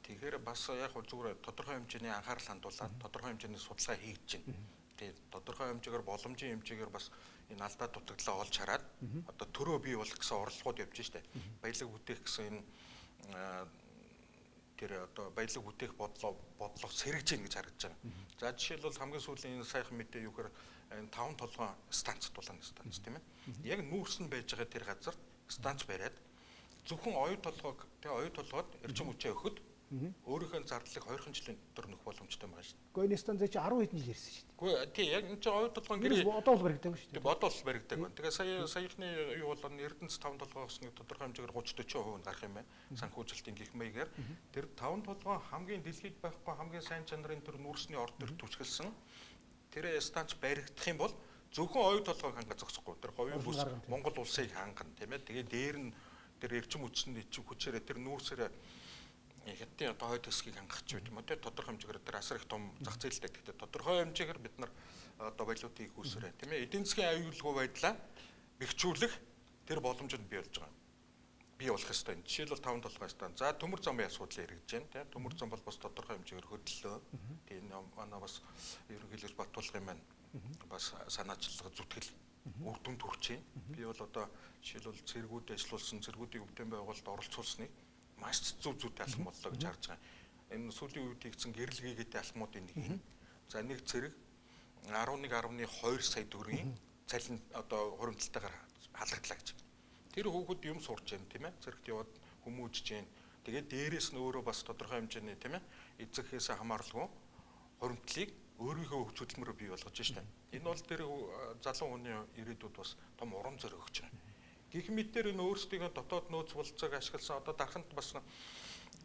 Тэгэхээр бас яг зүгээр тодорхой хэмжээний анхаарал хандуулаад тодорхой хэмжээний судалгаа хийж байна. Тэгээд тодорхой хэмжээгээр боломжийн хэмжээгээр бас энэ алдаа дутагдлаа олж хараад одоо төрөө бий болох гэсэн оролдлогод явж штэ. Баялаг бүтээх гэсэн энэ тэр одоо баялаг бүтээх бодлого сэргэж гин гэж харагдаж байгаа. За жишээлбэл хамгийн сүүлийн энэ саяхан мэдээ юу гэхээр энэ 5 толгойн станц тулааны станц тийм ээ. Яг нүүрс нь байж байгаа тэр газарт станц бариад зөвхөн оюу толгойг тэгээ оюу толгойд эрчим хүчээ өгөхөд өөрийнхөө зардлыг 2 жилийн дотор нөх боломжтой байгаа шүү дээ. Гэхдээ энэ станц чи 10 хэдэн жил ирсэн шүү дээ. Үгүй тий яг энэ чинь оюу толгойн гэрээ одоо бол баригдаагүй шүү дээ. Бодол баригдааг байна. Тэгээ сая саяхны юу бол Эрдэнэс 5 толгоогоос нэг тодорхой хэмжээгээр 30 40% нь гарах юм байна. Санхүүжилтийн гих маягаар тэр 5 толгой хамгийн дэлхийд байхгүй хамгийн сайн чанарын тэр нүүрсний орд төр түшгэлсэн. Тэр станц баригдах юм бол зөвхөн оюу толгойг хангаж зогсохгүй. Тэр говийн бүс Монгол улсыг хангана тийм ээ. Тэгээ дээр нь тэр эрчим хүчний хүчээрээ тэр нүүрсээрээ хятадын одоо хойд хэсгийг хангах ч юм уу те тодорхой хэмжээгээр тэр асар их том зах зээлтэй. Гэхдээ тодорхой хэмжээгээр бид нар одоо валютыг үүсгэрээ тийм ээ. Эдийн засгийн аюулгүй байдлаа бэхжүүлэх тэр боломжууд бий болж байгаа. Бий болох ёстой. Жишээлбэл 5 толгой станц. За төмөр замын асуудал яригдж байна тийм. Төмөр зам бол бас тодорхой хэмжээгээр хөдлөлөө. Тийм манай бас ерөнхийлөгч Батулгын маань бас санаачлага зүтгэл Үр дүнд хүрч байна. Би бол одоо жишээлбэл цэргүүд ажиллуулсан, цэргүүдийн өвдөн байгуулалт оролцуулсныг маш зөв зүйтэй алхам боллоо гэж харж байгаа. Энэ сүүлийн үед хийгдсэн гэрэл гээгээтэй алхмуудын нэг юм. За нэг цэрэг 11.2 сая төгрөгийн цалин одоо хуримтлалтайгаар халагдлаа гэж. Тэр хүүхэд юм сурч байна тийм ээ. Цэрэгт яваад хүмүүжж байна. Тэгээд дээрээс нь өөрөө бас тодорхой хэмжээний тийм ээ эцэгхээс хамааралгүй хуримтлалыг өөрийнхөө хөгж хөдөлмөрөөр бий болгож штэ. Энэ бол тэр залуу хүний ирээдүйд бас том урам зориг өгч байгаа. Гэх мэтээр энэ өөрсдийнхөө дотоод нөөц болцоог ашигласан одоо дарханд бас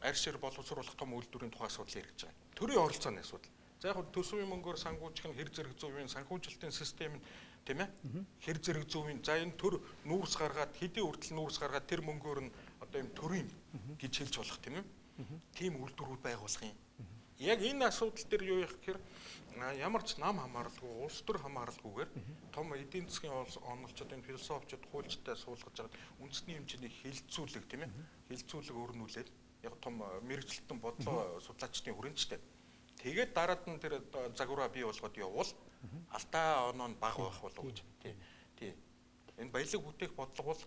арьшир боловсруулах том үйлдвэрийн тухай асуудал яригдж байгаа. Төрийн оролцооны асуудал. За яг төсвийн мөнгөөр санхүүжих нь хэр зэрэг зөв юм, санхүүжилтийн систем нь тийм ээ хэр зэрэг зөв юм. За энэ төр нүүрс гаргаад хэдийн хүртэл нүүрс гаргаад тэр мөнгөөр нь одоо юм төрийн гэж хэлж болох тийм ээ. Тийм үйлдвэрүүд байгуулах юм. Яг энэ асуудал дээр юу их гэхээр ямар ч нам хамааралгүй, улс төр хамааралгүйгээр том эдийн засгийн онолчид, энэ философчид, хуульчтай суулгаж байгаа үндэсний хэмжээний хилцүүлэг тийм ээ. Хилцүүлэг өрнүүлээд яг том мэрэгчлэлтэн бодлого судлаачдын хүрэнчтэй. Тэгээд дараад нь тэр загвараа бий болгоод явбал алдаа оноо нь бага байх болов гэж. Тий. Тий. Энэ баялаг бүтээх бодлого бол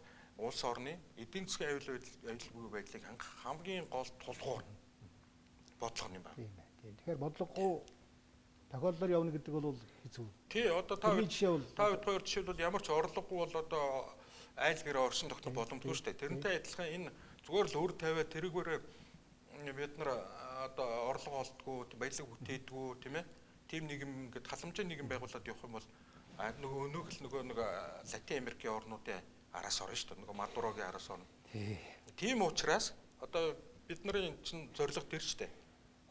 улс орны эдийн засгийн аюулгүй байдлыг хангах хамгийн гол тулгуур бодлого юм байна. Тийм ээ. Тийм. Тэгэхээр бодлогогүй тохиолдолоор явна гэдэг бол хэцүү. Тий, одоо та хоёр жишээлбэл ямар ч орлогогүй бол одоо айл гэрээ оршин тогтнох боломжгүй шүү дээ. Тэрнтэй адилхан энэ зүгээр л өр тавиа тэрэгээрээ бид нар одоо орлого олдгоо, баялаг бүтээдгүү тийм ээ. Тийм нийгэм ингээд халамжийн нийгэм байгуулад явах юм бол нөгөө өнөөх л нөгөө нэг Латин Америкийн орнуудын араас орно шүү дээ. Нөгөө Мадурогийн араас орно. Тийм учраас одоо бид нарын чинь зорилго тэр шүү дээ.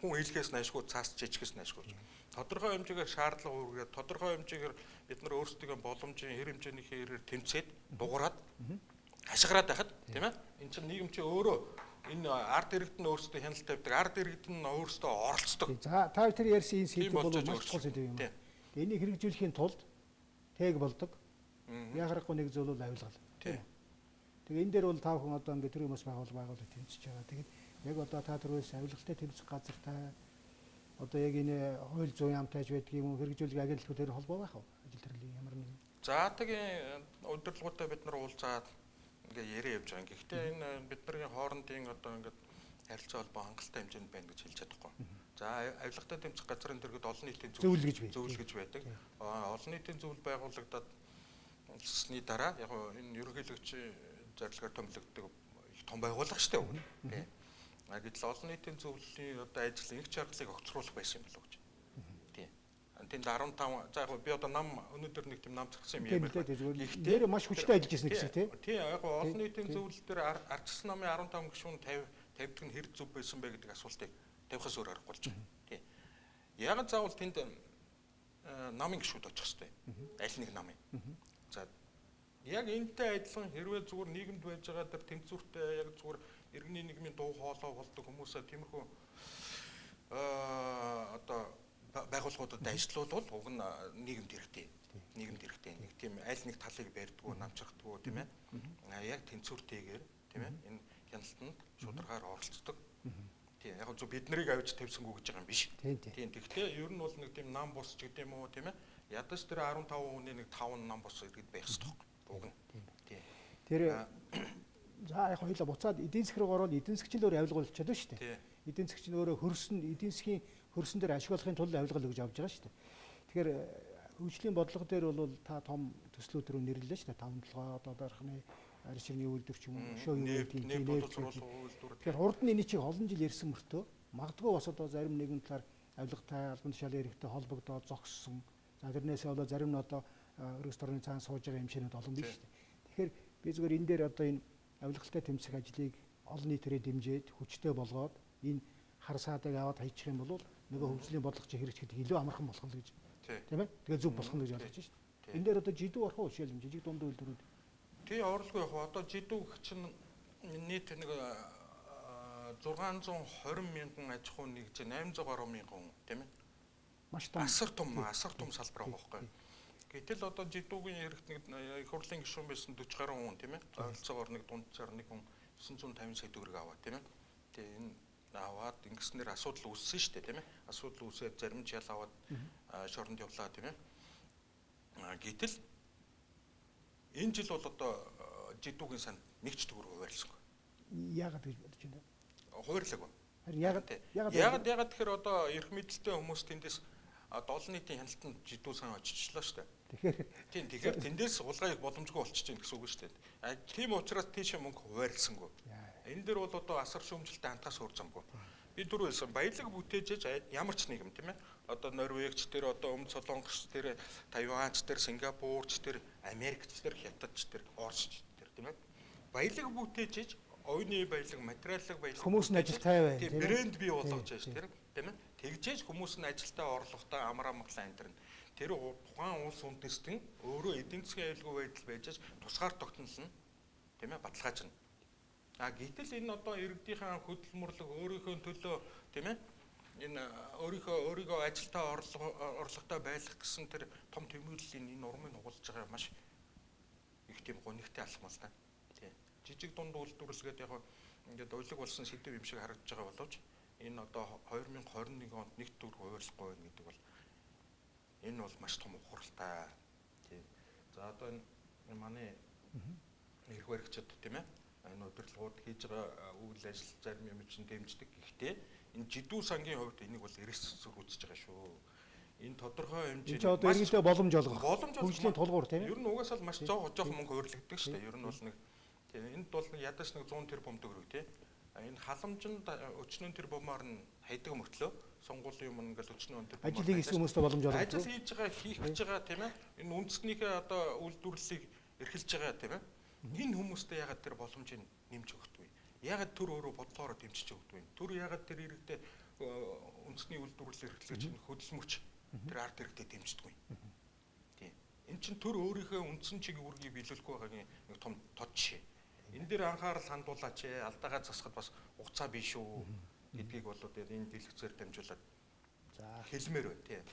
Хүн хэлхээс наашгүй, цаас жижигээс наашгүй. Тодорхой хэмжээгээр шаардлага үүргээд, тодорхой хэмжээгээр бид нар өөрсдийнхөө боломжийн хэр хэмжээний хэрээр тэмцээд дугаарад хашгираад байхад тийм ээ. Энэ чинь нийгэм чинь өөрөө энэ ард иргэд нь өөрсдөө хяналт тавьдаг, ард иргэд нь өөрсдөө оролцдог. За та тэр ярьсан энэ сэдв бол маш чухал сэдв юм. Энийг хэрэгжүүлэхийн тулд тэг болдог. Яхахгүй нэг зүйл бол авилгал. Тэгээ энэ дээр бол та бүхэн одоо ингээд төрийн бас байгууллага тэмцэж байгаа. Тэгээд яг одоо та төрөөс авилгалтай тэмцэх газартай одоо яг энэ хууль зүйн яамтай ч байдаг юм уу, хэрэгжүүлэх агентлагууд тэр холбоо байх уу? Ажил төрлийн ямар нэгэн. За тгийн удирдлагуудтай бид нар уулзаад ингээ яриа явж байгаа. Гэхдээ энэ бидний хоорондын одоо ингээд харилцаа холбоо хангалттай хэмжээнд байна гэж хэлж чадахгүй. За авилгатай тэмцэх газрын дэргэд олон нийтийн зөвлөл гэж байдаг. Олон нийтийн зөвлөл байгуулагдаад хэлсний дараа яг энэ ерөнхийлөгчийн зорилгоор томилогддог их том байгууллага шүү дээ. Тий. Гэтэл олон нийтийн зөвлөлийн одоо ажил инх чаргалыг огцруулах байсан юм болов уу гэж. Тий. Тэнд 15 за яг би одоо нам өнөөдөр нэг тийм нам зарсан юм яриа. Гэхдээ маш хүчтэй ажиллаж байсан гэсэн тий. Тий, яг олон нийтийн зөвлөл дээр ардчилсан намын 15 гишүүн 50 тавьдаг нь хэр зөв байсан бэ гэдэг асуултыг тавихаас өөр аргагүй болж байгаа. Тий. Яг заавал тэнд намын гишүүд очих хэрэгтэй. Аль нэг намын. За яг энэтэй адилхан хэрвээ зүгээр нийгэмд байж байгаа тэр тэмцүүртэй яг зүгээр иргэний нийгмийн дуу хоолой болдог хүмүүсээ тиймэрхүү одоо байгууллагуудад ажиллуулвал уг нь нийгэмд хэрэгтэй. Нийгэмд хэрэгтэй. Нэг тийм аль нэг талыг барьдгүй, намчрхдаггүй тийм ээ. Яг тэнцвэртэйгээр тийм ээ энэ хяналтанд шударгаар оролцдог. Тийм яг зөв бид нарыг авч тавьсангүй гэж байгаа юм биш. Тийм тэгэхдээ ер нь бол нэг тийм нам бус ч гэдэг юм уу тийм ээ. Ядаж тэр 15 хүний нэг 5 нам бус иргэд байх хэрэгтэй уг нь. Тийм. Тэр за яг хоёлаа буцаад эдийн засаг руу ороод эдийн засгч л өөр авилга болчиход байна шүү дээ. Эдийн засгч нь өөрөө хөрсөн эдийн засгийн хөрсөн дээр ашиг болохын тулд авилгал өгж авч байгаа шүү дээ. Тэгэхээр хөгжлийн бодлого дээр бол та том төслүүд рүү нэрлэлээ шүү дээ. Таван толгой одоо дархны арьс ширний үйлдвэр ч юм уу, өшөө юу гэдгийг тийм үйлдвэр. Тэгэхээр урд нь энийг чиг олон жил ярьсан мөртөө магадгүй бас одоо зарим нэгэн талаар авилгатай албан тушаалын эрхтэй холбогдоод зогссон. За тэрнээсээ болоо зарим нь одоо өргөс торны цаана сууж байгаа эмчнүүд олон биш шүү дээ. Тэгэхээр би зүгээр энэ дээр одоо энэ авилгалтай тэмцэх ажлыг олон нийтээрээ дэмжиж хүчтэй болгоод энэ хар саадыг аваад хайчих юм бол нөгөө хөгжлийн бодлого чи хэрэгжихэд илүү амархан болох нь гэж. Тийм ээ? Тэгээ зөв болох нь гэж ойлгож байна шүү дээ. Энэ дээр одоо жидүү орох уу жишээлбэл жижиг дунд үйлдвэрүүд. Тий, орлого яг одоо жидүү гэх чинь нийт нэг 620 мянган аж ахуй нэгж 800 гаруй мянган хүн тийм ээ. Маш том. Асар том салбар байгаа байхгүй. Гэтэл одоо жидүүгийн эрэгт нэг их хурлын гишүүн байсан 40 гаруй хүн тийм ээ. Ойролцоогоор нэг дунджаар нэг хүн 950 сая төгрөг аваа тийм ээ. Тэгээ энэ аваад ингэснээр асуудал үүссэн шүү дээ тийм ээ. Асуудал үүсээд зарим ч ял аваад шоронд явлаа тийм ээ. Гэтэл Энэ жил бол одоо жидүүгийн санд нэг ч төгрөг хуваарласангүй. Яагаад гэж бодож байна? Хуваарлаагүй. Харин яагаад яагаад тэгэхээр одоо эрх мэдэлтэй хүмүүс тэндээс одоо олон нийтийн хяналтанд жидүү сан очичлаа шүү дээ. Тэгэхээр тийм, тэгэхээр тэндээс хулгай их боломжгүй болчихж байна гэсэн үг шүү дээ. Тийм учраас тийшээ мөнгө хуваарласангүй. Энэ дээр бол одоо асар шүүмжлэлтэй хандхаас өөр замгүй. Би түрүү хэлсэн баялаг бүтээж ямар ч нийгэм тийм ээ. Одоо Норвегч тэр, одоо Өмнөд Солонгос тэр, Тайванч тэр, Сингапурч тэр, Америкч тэр, Хятадч тэр, Оросч тэр тийм ээ. Баялаг бүтээж оюуны баялаг, материалын баялаг хүмүүс нь ажилтай байна тийм брэнд бий болгож байж тэр тийм ээ. Тэгжээж хүмүүс нь ажилтай, орлоготой, амар амгалан амьдрна. Тэр тухайн улс үндэстэн өөрөө эдийн засгийн аюулгүй байдал байж тусгаар тогтнол нь тийм ээ баталгаажна. А гэтэл энэ одоо иргэдийнхээ хөдөлмөрлөг өөрийнхөө төлөө тийм ээ энэ өөрийгөө ажилтай, орлоготой байх гэсэн тэр том тэмүүллийн энэ урмыг нугалж байгаа маш их тийм гонигтай алхам л та. Тийм. Жижиг дунд үйлдвэрлэгээд яг ингээд уйлаг болсон сэдв юм шиг харагдаж байгаа боловч энэ одоо 2021 онд нэг төгрөг хуваарлахгүй байна гэдэг бол энэ бол маш том ухралтай. Тийм. За одоо энэ манай эрх баригчид тийм ээ энэ удирдлагууд хийж байгаа үйл ажил зарим юм чинь дэмждэг. Гэхдээ энэ жидүү сангийн хувьд энийг бол эрс зөрүүцэж байгаа шүү. Энэ тодорхой хэмжээний энэ одоо иргэдээ боломж олгох. Хөгжлийн тулгуур тийм ээ. Ер нь угаасаа л маш жоохон мөнгө хуваарлагддаг шүү дээ. Ер нь бол нэг тийм энд бол нэг ядаж нэг 100 тэрбум төгрөг тийм. Энэ халамжинд өчнөн тэрбумаар нь хайдаг мөртлөө сонгуулийн юм ингээл өчнөн тэрбумаар ажил хийх хүмүүстээ боломж олгох. Ажил хийж байгаа, хийх гэж байгаа тийм ээ. Энэ үндэснийхээ одоо үйлдвэрлэлийг эрхэлж байгаа тийм ээ. Энэ хүмүүстээ ягаад тэр боломжийг нэмж өгдөг вэ? Ягаад төр өөрөө бодлоороо дэмжиж өгдөг вэ? Төр ягаад тэр иргэдээ үндэсний үйлдвэрлэл эрхлэгч хөдөлмөрч тэр ард иргэдээ дэмждэг вэ? Тийм. Эн чинь төр өөрийнхөө үндсэн чиг үүргийг биелүүлэхгүй байгаагийн нэг том тод жишээ. Энэ дээр анхаарал хандуулаач, алдаагаа засахад бас хугацаа биш үү гэдгийг бол энэ дэлгэцээр дамжуулаад за хэлмээр байна тийм.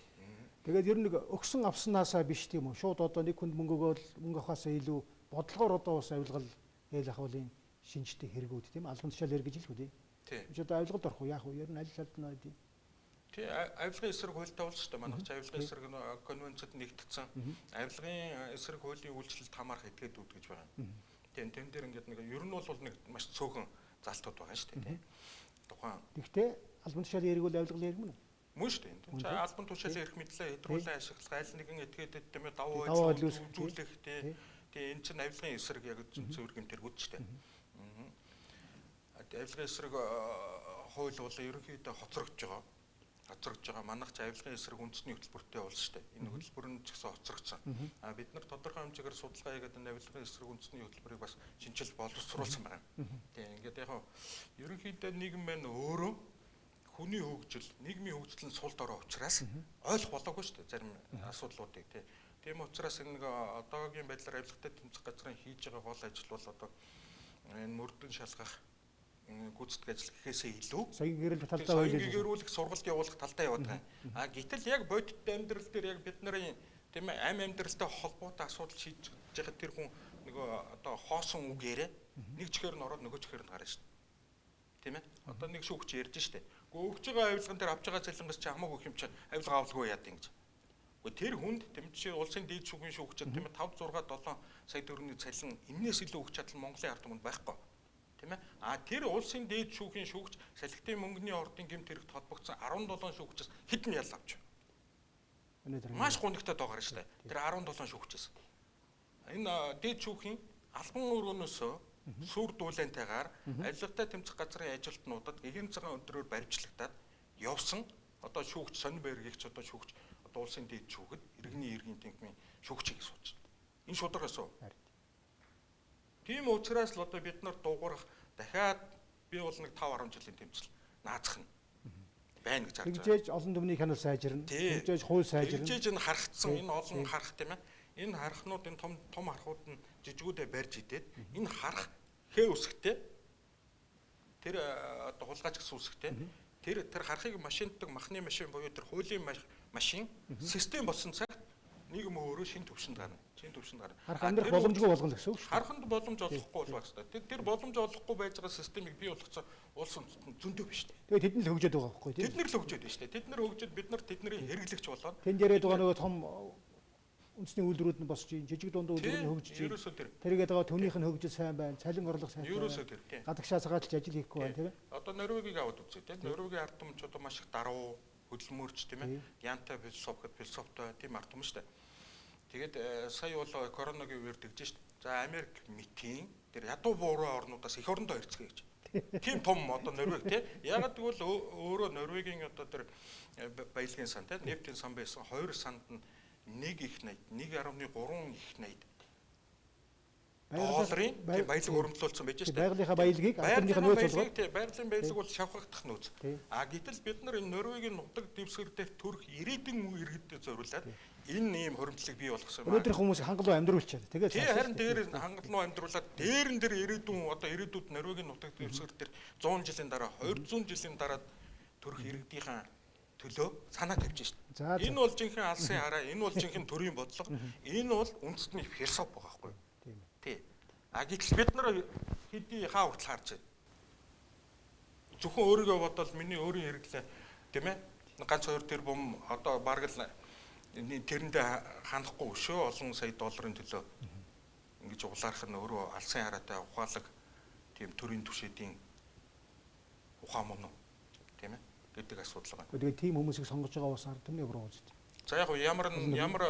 Тэгээд ер нь нэг өгсөн авснаасаа биш тийм үү? Шууд одоо нэг хүнд мөнгө өгөөл мөнгө авахаасаа илүү бодлогоор одоо бас авилгал ээл ахуулын шинжтэй хэрэгүүд тийм албан тушаал хэрэг гэж хэлэх үү тийм. Тийм. Одоо авилгалд орох уу яах вэ? Ер нь аль аль нь тийм. Тий, авилгын эсрэг хуультай болж шүү дээ. Манайх ч авилгын эсрэг конвенцэд нэгтгэсэн. Авилгын эсрэг хуулийн үйлчлэлд хамаарах этгээдүүд гэж байгаа. Тийм, тэн дээр ингээд нэг ер нь бол нэг маш цөөхөн залтууд байгаа шүү дээ тийм. Тухайн. Гэхдээ албан тушаалын хэрэг бол авилгалын хэрэг мөн үү? Мөн шүү дээ. Энд чинь албан тушаалын эрх мэдлээ хэдрүүлэн ашиглах, аль нэгэн этгээдэд тийм ээ давуу байдал үзүүлэх тийм. Тийм, энэ чинь авилгын эсрэг яг цэвэр гэмт хэрэгүүд шүү дээ. Авилгын эсрэг хууль бол ерөнхийдөө хоцрогдож байгаа. Хоцрогдож байгаа. Манайх ч авилгын эсрэг үндэсний хөтөлбөртэй болж шүү дээ. Энэ хөтөлбөр нь ч гэсэн хоцрогдсон. А бид нар тодорхой хэмжээгээр судалгаа хийгээд энэ авилгын эсрэг үндэсний хөтөлбөрийг бас шинжил боловсруулсан байгаа. Тийм, ингээд яг ерөнхийдөө нийгэм маань өөрөө хүний хөгжил, нийгмийн хөгжил нь сул дорой учраас ойлгох болоогүй шүү дээ зарим асуудлуудыг тийм. Тийм учраас энэ нэг одоогийн байдлаар авилгатай тэмцэх газрын хийж байгаа гол ажил бол одоо энэ мөрдөн шалгах гүйцэтгэх ажил гэхээсээ илүү соён гэрэл талдаа соён гэрүүлэх сургалт явуулах талдаа яваад байгаа. А гэтэл яг бодит амьдрал дээр яг бид нарын тийм ээ амь амьдралтай холбоотой асуудал шийдэж байгаа тэр хүн нөгөө одоо хоосон үгээрээ нэг чихээр нь ороод нөгөө чихээр нь гарна шүү дээ. Тийм ээ. Одоо нэг шүүгч ярьж штэ. Гэхдээ өгч байгаа авилган дээр авч байгаа цалингаас чи хамаагүй юм чи авилга авалгүй яад юм гэж. Гэхдээ тэр хүнд тэмцээ улсын дээд шүүхийн шүүгчид тийм ээ 5 6 7 сая төгрөгийн цалин энээс илүү өгч чадал Монголын ард түмэнд байхгүй. Тийм ээ. А тэр улсын дээд шүүхийн шүүгч салхитын мөнгөний ордын гэмт хэрэгт холбогдсон 17 шүүгчээс хэдэн ял авч. Маш гунигтай доо гарна штэ. Тэр 17 шүүгчээс. Энэ дээд шүүхийн албан өрөөнөөс сүр дуулаантайгаар авилгатай тэмцэх газрын ажилтнуудад гэгээн цагаан өдрөөр баримтлагтаад явсан одоо шүүгч сонин байргийгч одоо шүүгч одоо улсын дээд шүүхэд иргэний иргэн тэнхмийн шүүгчийг сууж байна. Энэ шударгаас уу? Тийм учраас л одоо бид нар дуугарах дахиад би бол нэг 5 10 жилийн тэмцэл наазах нь байна гэж харж байгаа. Тэгжээж олон түмний хянал сайжирна. Тэгжээж хууль сайжирна. Тэгжээж энэ харагдсан энэ олон харах тийм ээ. Энэ харахнууд энэ том том харахууд нь жижигүүдээ барьж идээд энэ харах хээ үсгтэй тэр одоо хулгайч гэсэн үсгтэй тэр тэр харахыг машинддаг махны машин буюу тэр хуулийн машин систем болсон цагт нийгэм өөрөө шин төвшөнд гарна. Шин төвшөнд гарна. Харах амьдрах боломжгүй болгоно гэсэн үг шүү. Хараханд боломж олохгүй бол байх хэрэгтэй. Тэр боломж олохгүй байж байгаа системийг бий болгоцсон улс үндэстэн зөндөө биш үү? Тэгээ тэд нь л хөгжөөд байгаа байхгүй тийм. Тэд нар л хөгжөөд байна шүү дээ. Тэд нар хөгжөөд бид нар тэдний хэрэглэгч болоод. Тэнд яриад байгаа нөгөө том үндэсний үйлдвэрүүд нь босч, жижиг дунд үйлдвэр нь хөгжиж, тэргээд байгаа төвнийх нь хөгжил сайн байна, цалин орлого сайн байна. Гадагшаа цагааталж ажил хийхгүй байна, тийм ээ. Одоо Норвегийг аваад үзье, тийм. Норвегийн ард түмэн ч одоо маш их даруй, хөдөлмөрч, тийм ээ. Янтай философи гэд философитой тийм ард түмэн шүү дээ. Тэгээд сая бол коронагийн үеэр тэгж шүү дээ. За Америк мэтийн тэр ядуу буурай орнуудаас эх орондоо ирцгээе гэж. Тийм том одоо Норвег, тийм. Ягаад гэвэл өөрөө Норвегийн одоо тэр баялагын сан, тийм, нефтийн сан байсан хоёр санд нь 1 их 80, 1.3 их 80 долларын баялаг хөрөмтлүүлсэн байж шүү дээ. Байгалийнхаа баялагийг ард түмнийхээ нөөц болгоод. Тийм, байгалийн баялаг бол шавхагдах нөөц. А гэтэл бид нар энэ Норвегийн нутаг дэвсгэр дээр төрөх ирээдүйн иргэдэд зориулаад энэ ийм хөрөмтлөг бий болгосон юм. Өнөөдрийн хүмүүс хангалуун амьдруулчихад. Тэгээд тий, харин дээр хангалуун амьдруулад дээрэн дээр ирээдүйн одоо ирээдүйд Норвегийн нутаг дэвсгэр дээр 100 жилийн дараа 200 жилийн дараа төрөх иргэдийнхаа төлөө санаа тавьж шít. Энэ бол жинхэнэ алсын хараа, энэ бол жинхэнэ төрийн бодлого, энэ бол үндэстний философи байгаа байхгүй юу? Тийм ээ. Тий. А гэтэл бид нар хэдий хаа хүртэл харж байна. Зөвхөн өөрийгөө бодвол миний өөрийн хэрэглээ, тийм ээ. Ганц хоёр тэрбум одоо бараг л тэрэндээ хандахгүй өшөө олон сая долларын төлөө ингэж углаарах нь өөрөө алсын хараатай ухаалаг тийм төрийн түвшээдийн ухаан мөн үү? Тийм ээ гэдэг асуудал байна. Тэгээд тийм хүмүүсийг сонгож байгаа бас ард түмний буруу үст. За яг ямар ямар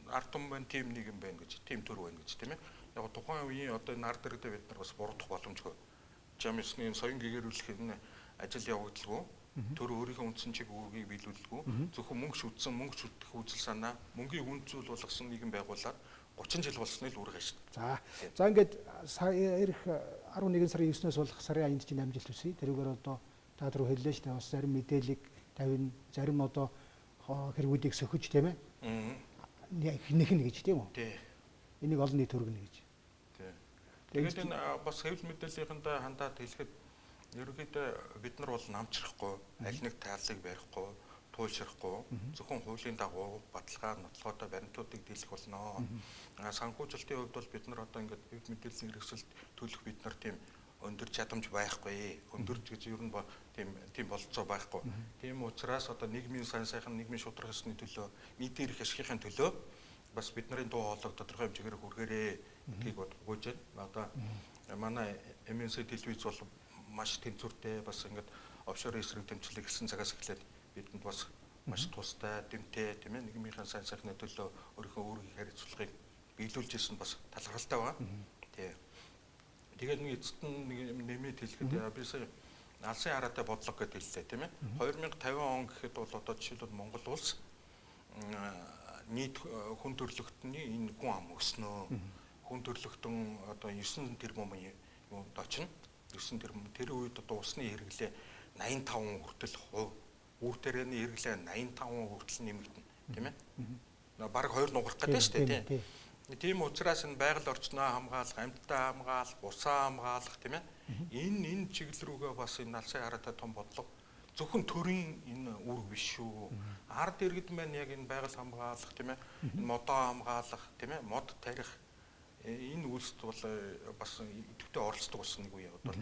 ард түмэн байна, тийм нийгэм байна гэж, тийм төр байна гэж, тийм ээ. Яг тухайн үеийн одоо энэ ард иргэдээ бид нар бас буруудах боломжгүй. Жамсны соён гэгэрүүлэх энэ ажил явагдалгүй. Төр өөрийнхөө үндсэн чиг үүргийг биелүүлэлгүй. Зөвхөн мөнгө шүтсэн, мөнгө шүтэх үзэл санаа, мөнгийг үнд зүйл болгосон нийгэм байгуулад 30 жил болсны л үүрэг ааш. За. За ингээд ирэх 11 сарын 9-өөс болох сарын аянд чинь амжилт хүсье. Тэрүүгээр одоо та түр хэллээ шүү дээ. Бас зарим мэдээллийг тавина, зарим одоо хэрэгүүдийг сөхөж, тийм ээ. Хинэх нь гэж, тийм үү? Тий. Энийг олон нийт хүргэнэ гэж. Тий. Тэгээд энэ бас хэвлэл мэдээллийнхэндээ хандаад хэлэхэд ерөнхийдөө бид нар бол намчрахгүй, аль нэг тааллыг барихгүй, туйлшрахгүй, зөвхөн хуулийн дагуу баталгаа, нотлохотой баримтуудыг дийлэх болно. Санхүүжилтийн хувьд бол бид нар одоо ингээд хэвлэл мэдээллийн хэрэгсэлд төлөх бид нар тийм өндөр чадамж байхгүй. Өндөрж гэж ер нь тийм бололцоо байхгүй. Тийм учраас одоо нийгмийн сайн сайхан, нийгмийн шударга ёсны төлөө, нийтийн эрх ашигын төлөө бас бидний дуу хоолойг тодорхой хэмжээгээр хүргээрээ гэдгийг гуйж байна. Одоо манай MNC телевиз бол маш тэнцвэртэй, бас ингээд офшор эсрэг тэмцлэг гэсэн цагаас эхлээд бидэнд бас маш тустай, дэмтэй, тийм ээ, нийгмийн сайн сайхны төлөө өөрийнхөө үүргийг харьцуулахыг биелүүлж ирсэн бас талархалтай байгаа. Тий. Тэгээд нэг эцэст нь нэг нэмээд хэлэхэд би сая алсын хараатай бодлого гэдээ хэллээ, тийм ээ. 2050 он гэхэд бол одоо жишээлбэл Монгол улс нийт хүн төрөлхтний энэ хүн ам өснө. Хүн төрөлхтөн одоо 9 тэрбум юунд очино. 9 тэрбум. Тэр үед одоо усны хэрэглээ 85 хүртэл хувь, үр тарианы хэрэглээ 85 хүртэл нэмэгдэнэ, тийм ээ. Бараг 2 нугарах гэдэг шүү дээ, тийм. Тийм учраас энэ байгаль орчноо хамгаалах, амьтдаа хамгаалах, усаа хамгаалах, тийм ээ. Энэ чиглэл рүүгээ бас энэ алсын хараатай том бодлого зөвхөн төрийн энэ үүрэг биш шүү. Ард иргэд маань яг энэ байгаль хамгаалах, тийм ээ. Энэ модоо хамгаалах, тийм ээ. Мод тарих энэ үйлсд бол бас идэвхтэй оролцдог болсон нэг үе одоо.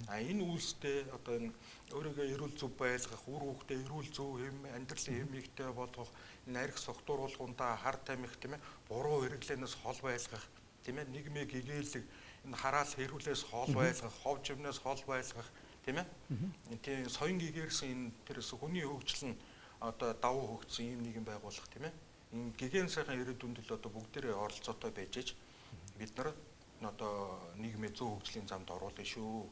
А энэ үйлсдээ одоо энэ өөрийгөө эрүүл зөв байлгах, үр хүүхдээ эрүүл зөв хэм амьдралын хэмигтэй болгох, энэ арх согтууруулгундаа хар тамхи, тийм ээ, буруу хэрэглээнээс хол байлгах, тийм ээ, нийгмийг гэгээлэг, энэ хараал хэрүүлээс хол байлгах, хов живнээс хол байлгах, тийм ээ. Тийм соён гэгэрсэн энэ тэрс хүний хөгжил нь одоо давуу хөгжсөн ийм нийгэм байгуулах, тийм ээ. Энэ гэгээн сайхан ирээдүйн төлөө одоо бүгдээрээ оролцоотой байж аж бид нар одоо нийгмийн зөв хөгжлийн замд оруулна шүү.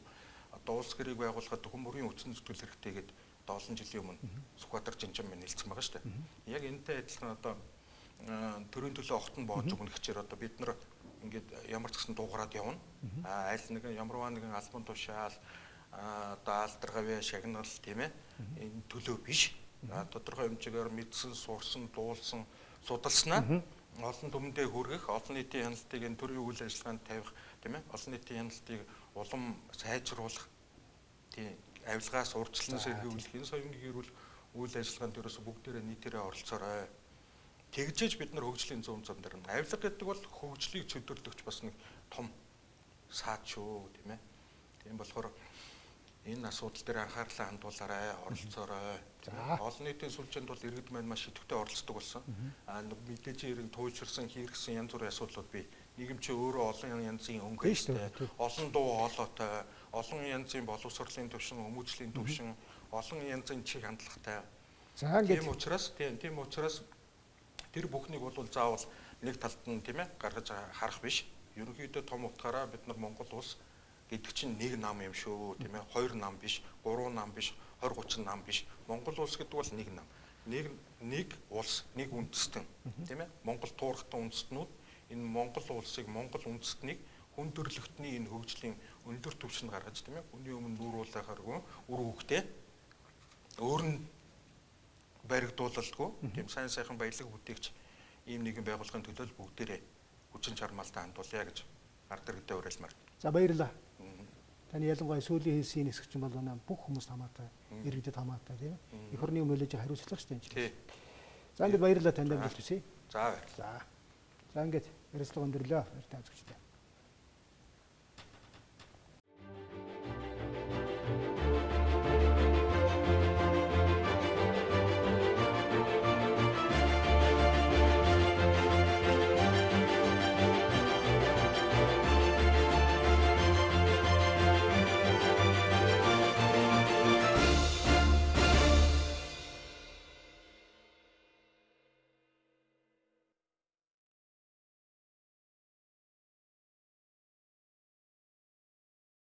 Одоо улс гэрийг байгуулахад хүмүүрийн үтсэн зүтгэл хэрэгтэй гэдээ одоо олон жилийн өмнө Сүхбаатар Жинжин минь хэлсэн байгаа шүү дээ. Яг энэтэй адилхан одоо төрийн төлөө огтон боож өгнө гэхээр одоо бид нар ингээд ямар ч гэсэн дуугараад явна. А аль нэгэн ямарваа нэгэн албан тушаал одоо алдар гавьяа шагнал, тийм ээ, энэ төлөө биш. Тодорхой хэмжээгээр мэдсэн, сурсан, дуулсан, судалснаа олон түмэндээ хүргэх, олон нийтийн хяналтыг энэ төрийн үйл ажиллагаанд тавих, тийм ээ, олон нийтийн хяналтыг улам сайжруулах, тийм авилгаас урьдчилан сэргийлэх энэ соён гэрүүл үйл ажиллагаанд ерөөсө бүгдээрээ нийтээрээ оролцоорой. Тэгжээж бид нар хөгжлийн зүүн зам дээр. Авилга гэдэг бол хөгжлийг чөдөрлөгч бас нэг том саад шүү, тийм ээ. Тийм болохоор Энэ асуудал дээр анхаарлаа хандуулаарай, оролцоорой. Олон нийтийн сүлжээнд бол иргэд маань маш идэвхтэй оролцдог болсон. Мэдээж иргэн туйлширсан, хийргсэн янз бүрийн асуудлууд бий. Нийгэм чи өөрөө олон янзын өнгөтэй, олон дуу хоолойтой, олон янзын боловсролын төвшин, өмүүжлийн төвшин, олон янзын чиг хандлагатай. За ингээд тийм учраас тийм учраас тэр бүхнийг бол заавал нэг талд нь тийм гаргаж харах биш. Ерөнхийдөө том утгаараа бид нар Монгол улс гэдэг чинь нэг нам юм шүү, тийм хоёр нам биш, гурван нам биш, 20 30 нам биш. Монгол улс гэдэг бол нэг нам. Нэг улс, нэг үндэстэн, тийм Монгол туурхтан үндэстнүүд энэ Монгол улсыг, Монгол үндэстнийг хүндрэлтний энэ хөгжлийн өндөр түвшинд гаргаж, тийм хүний өмнө нүүр уулахааргүй үр хөвгтэй өөр нь баригдуулалгүй тийм сайн сайхан баялаг бүтээгч ийм нэгэн байгууллагын төлөө бүгдээрээ хүчин чармаалтаа хандуулъя гэж ард иргэдээ уриалмаар. За баярлалаа. Таны ялангуяа сүүлийн хэлсэн хэсэг чинь бол бүх хүмүүст хамаатай, иргэдэд хамаатай тийм ээ. Эх орны өмнө хүлээж хариуцлага шүү дээ энэ чинь. За ингээд баярлалаа, танд амжилт хүсье. За баярлалаа. За ингээд ярилцлага өндөрлөө. Баяртай үзэгчдээ.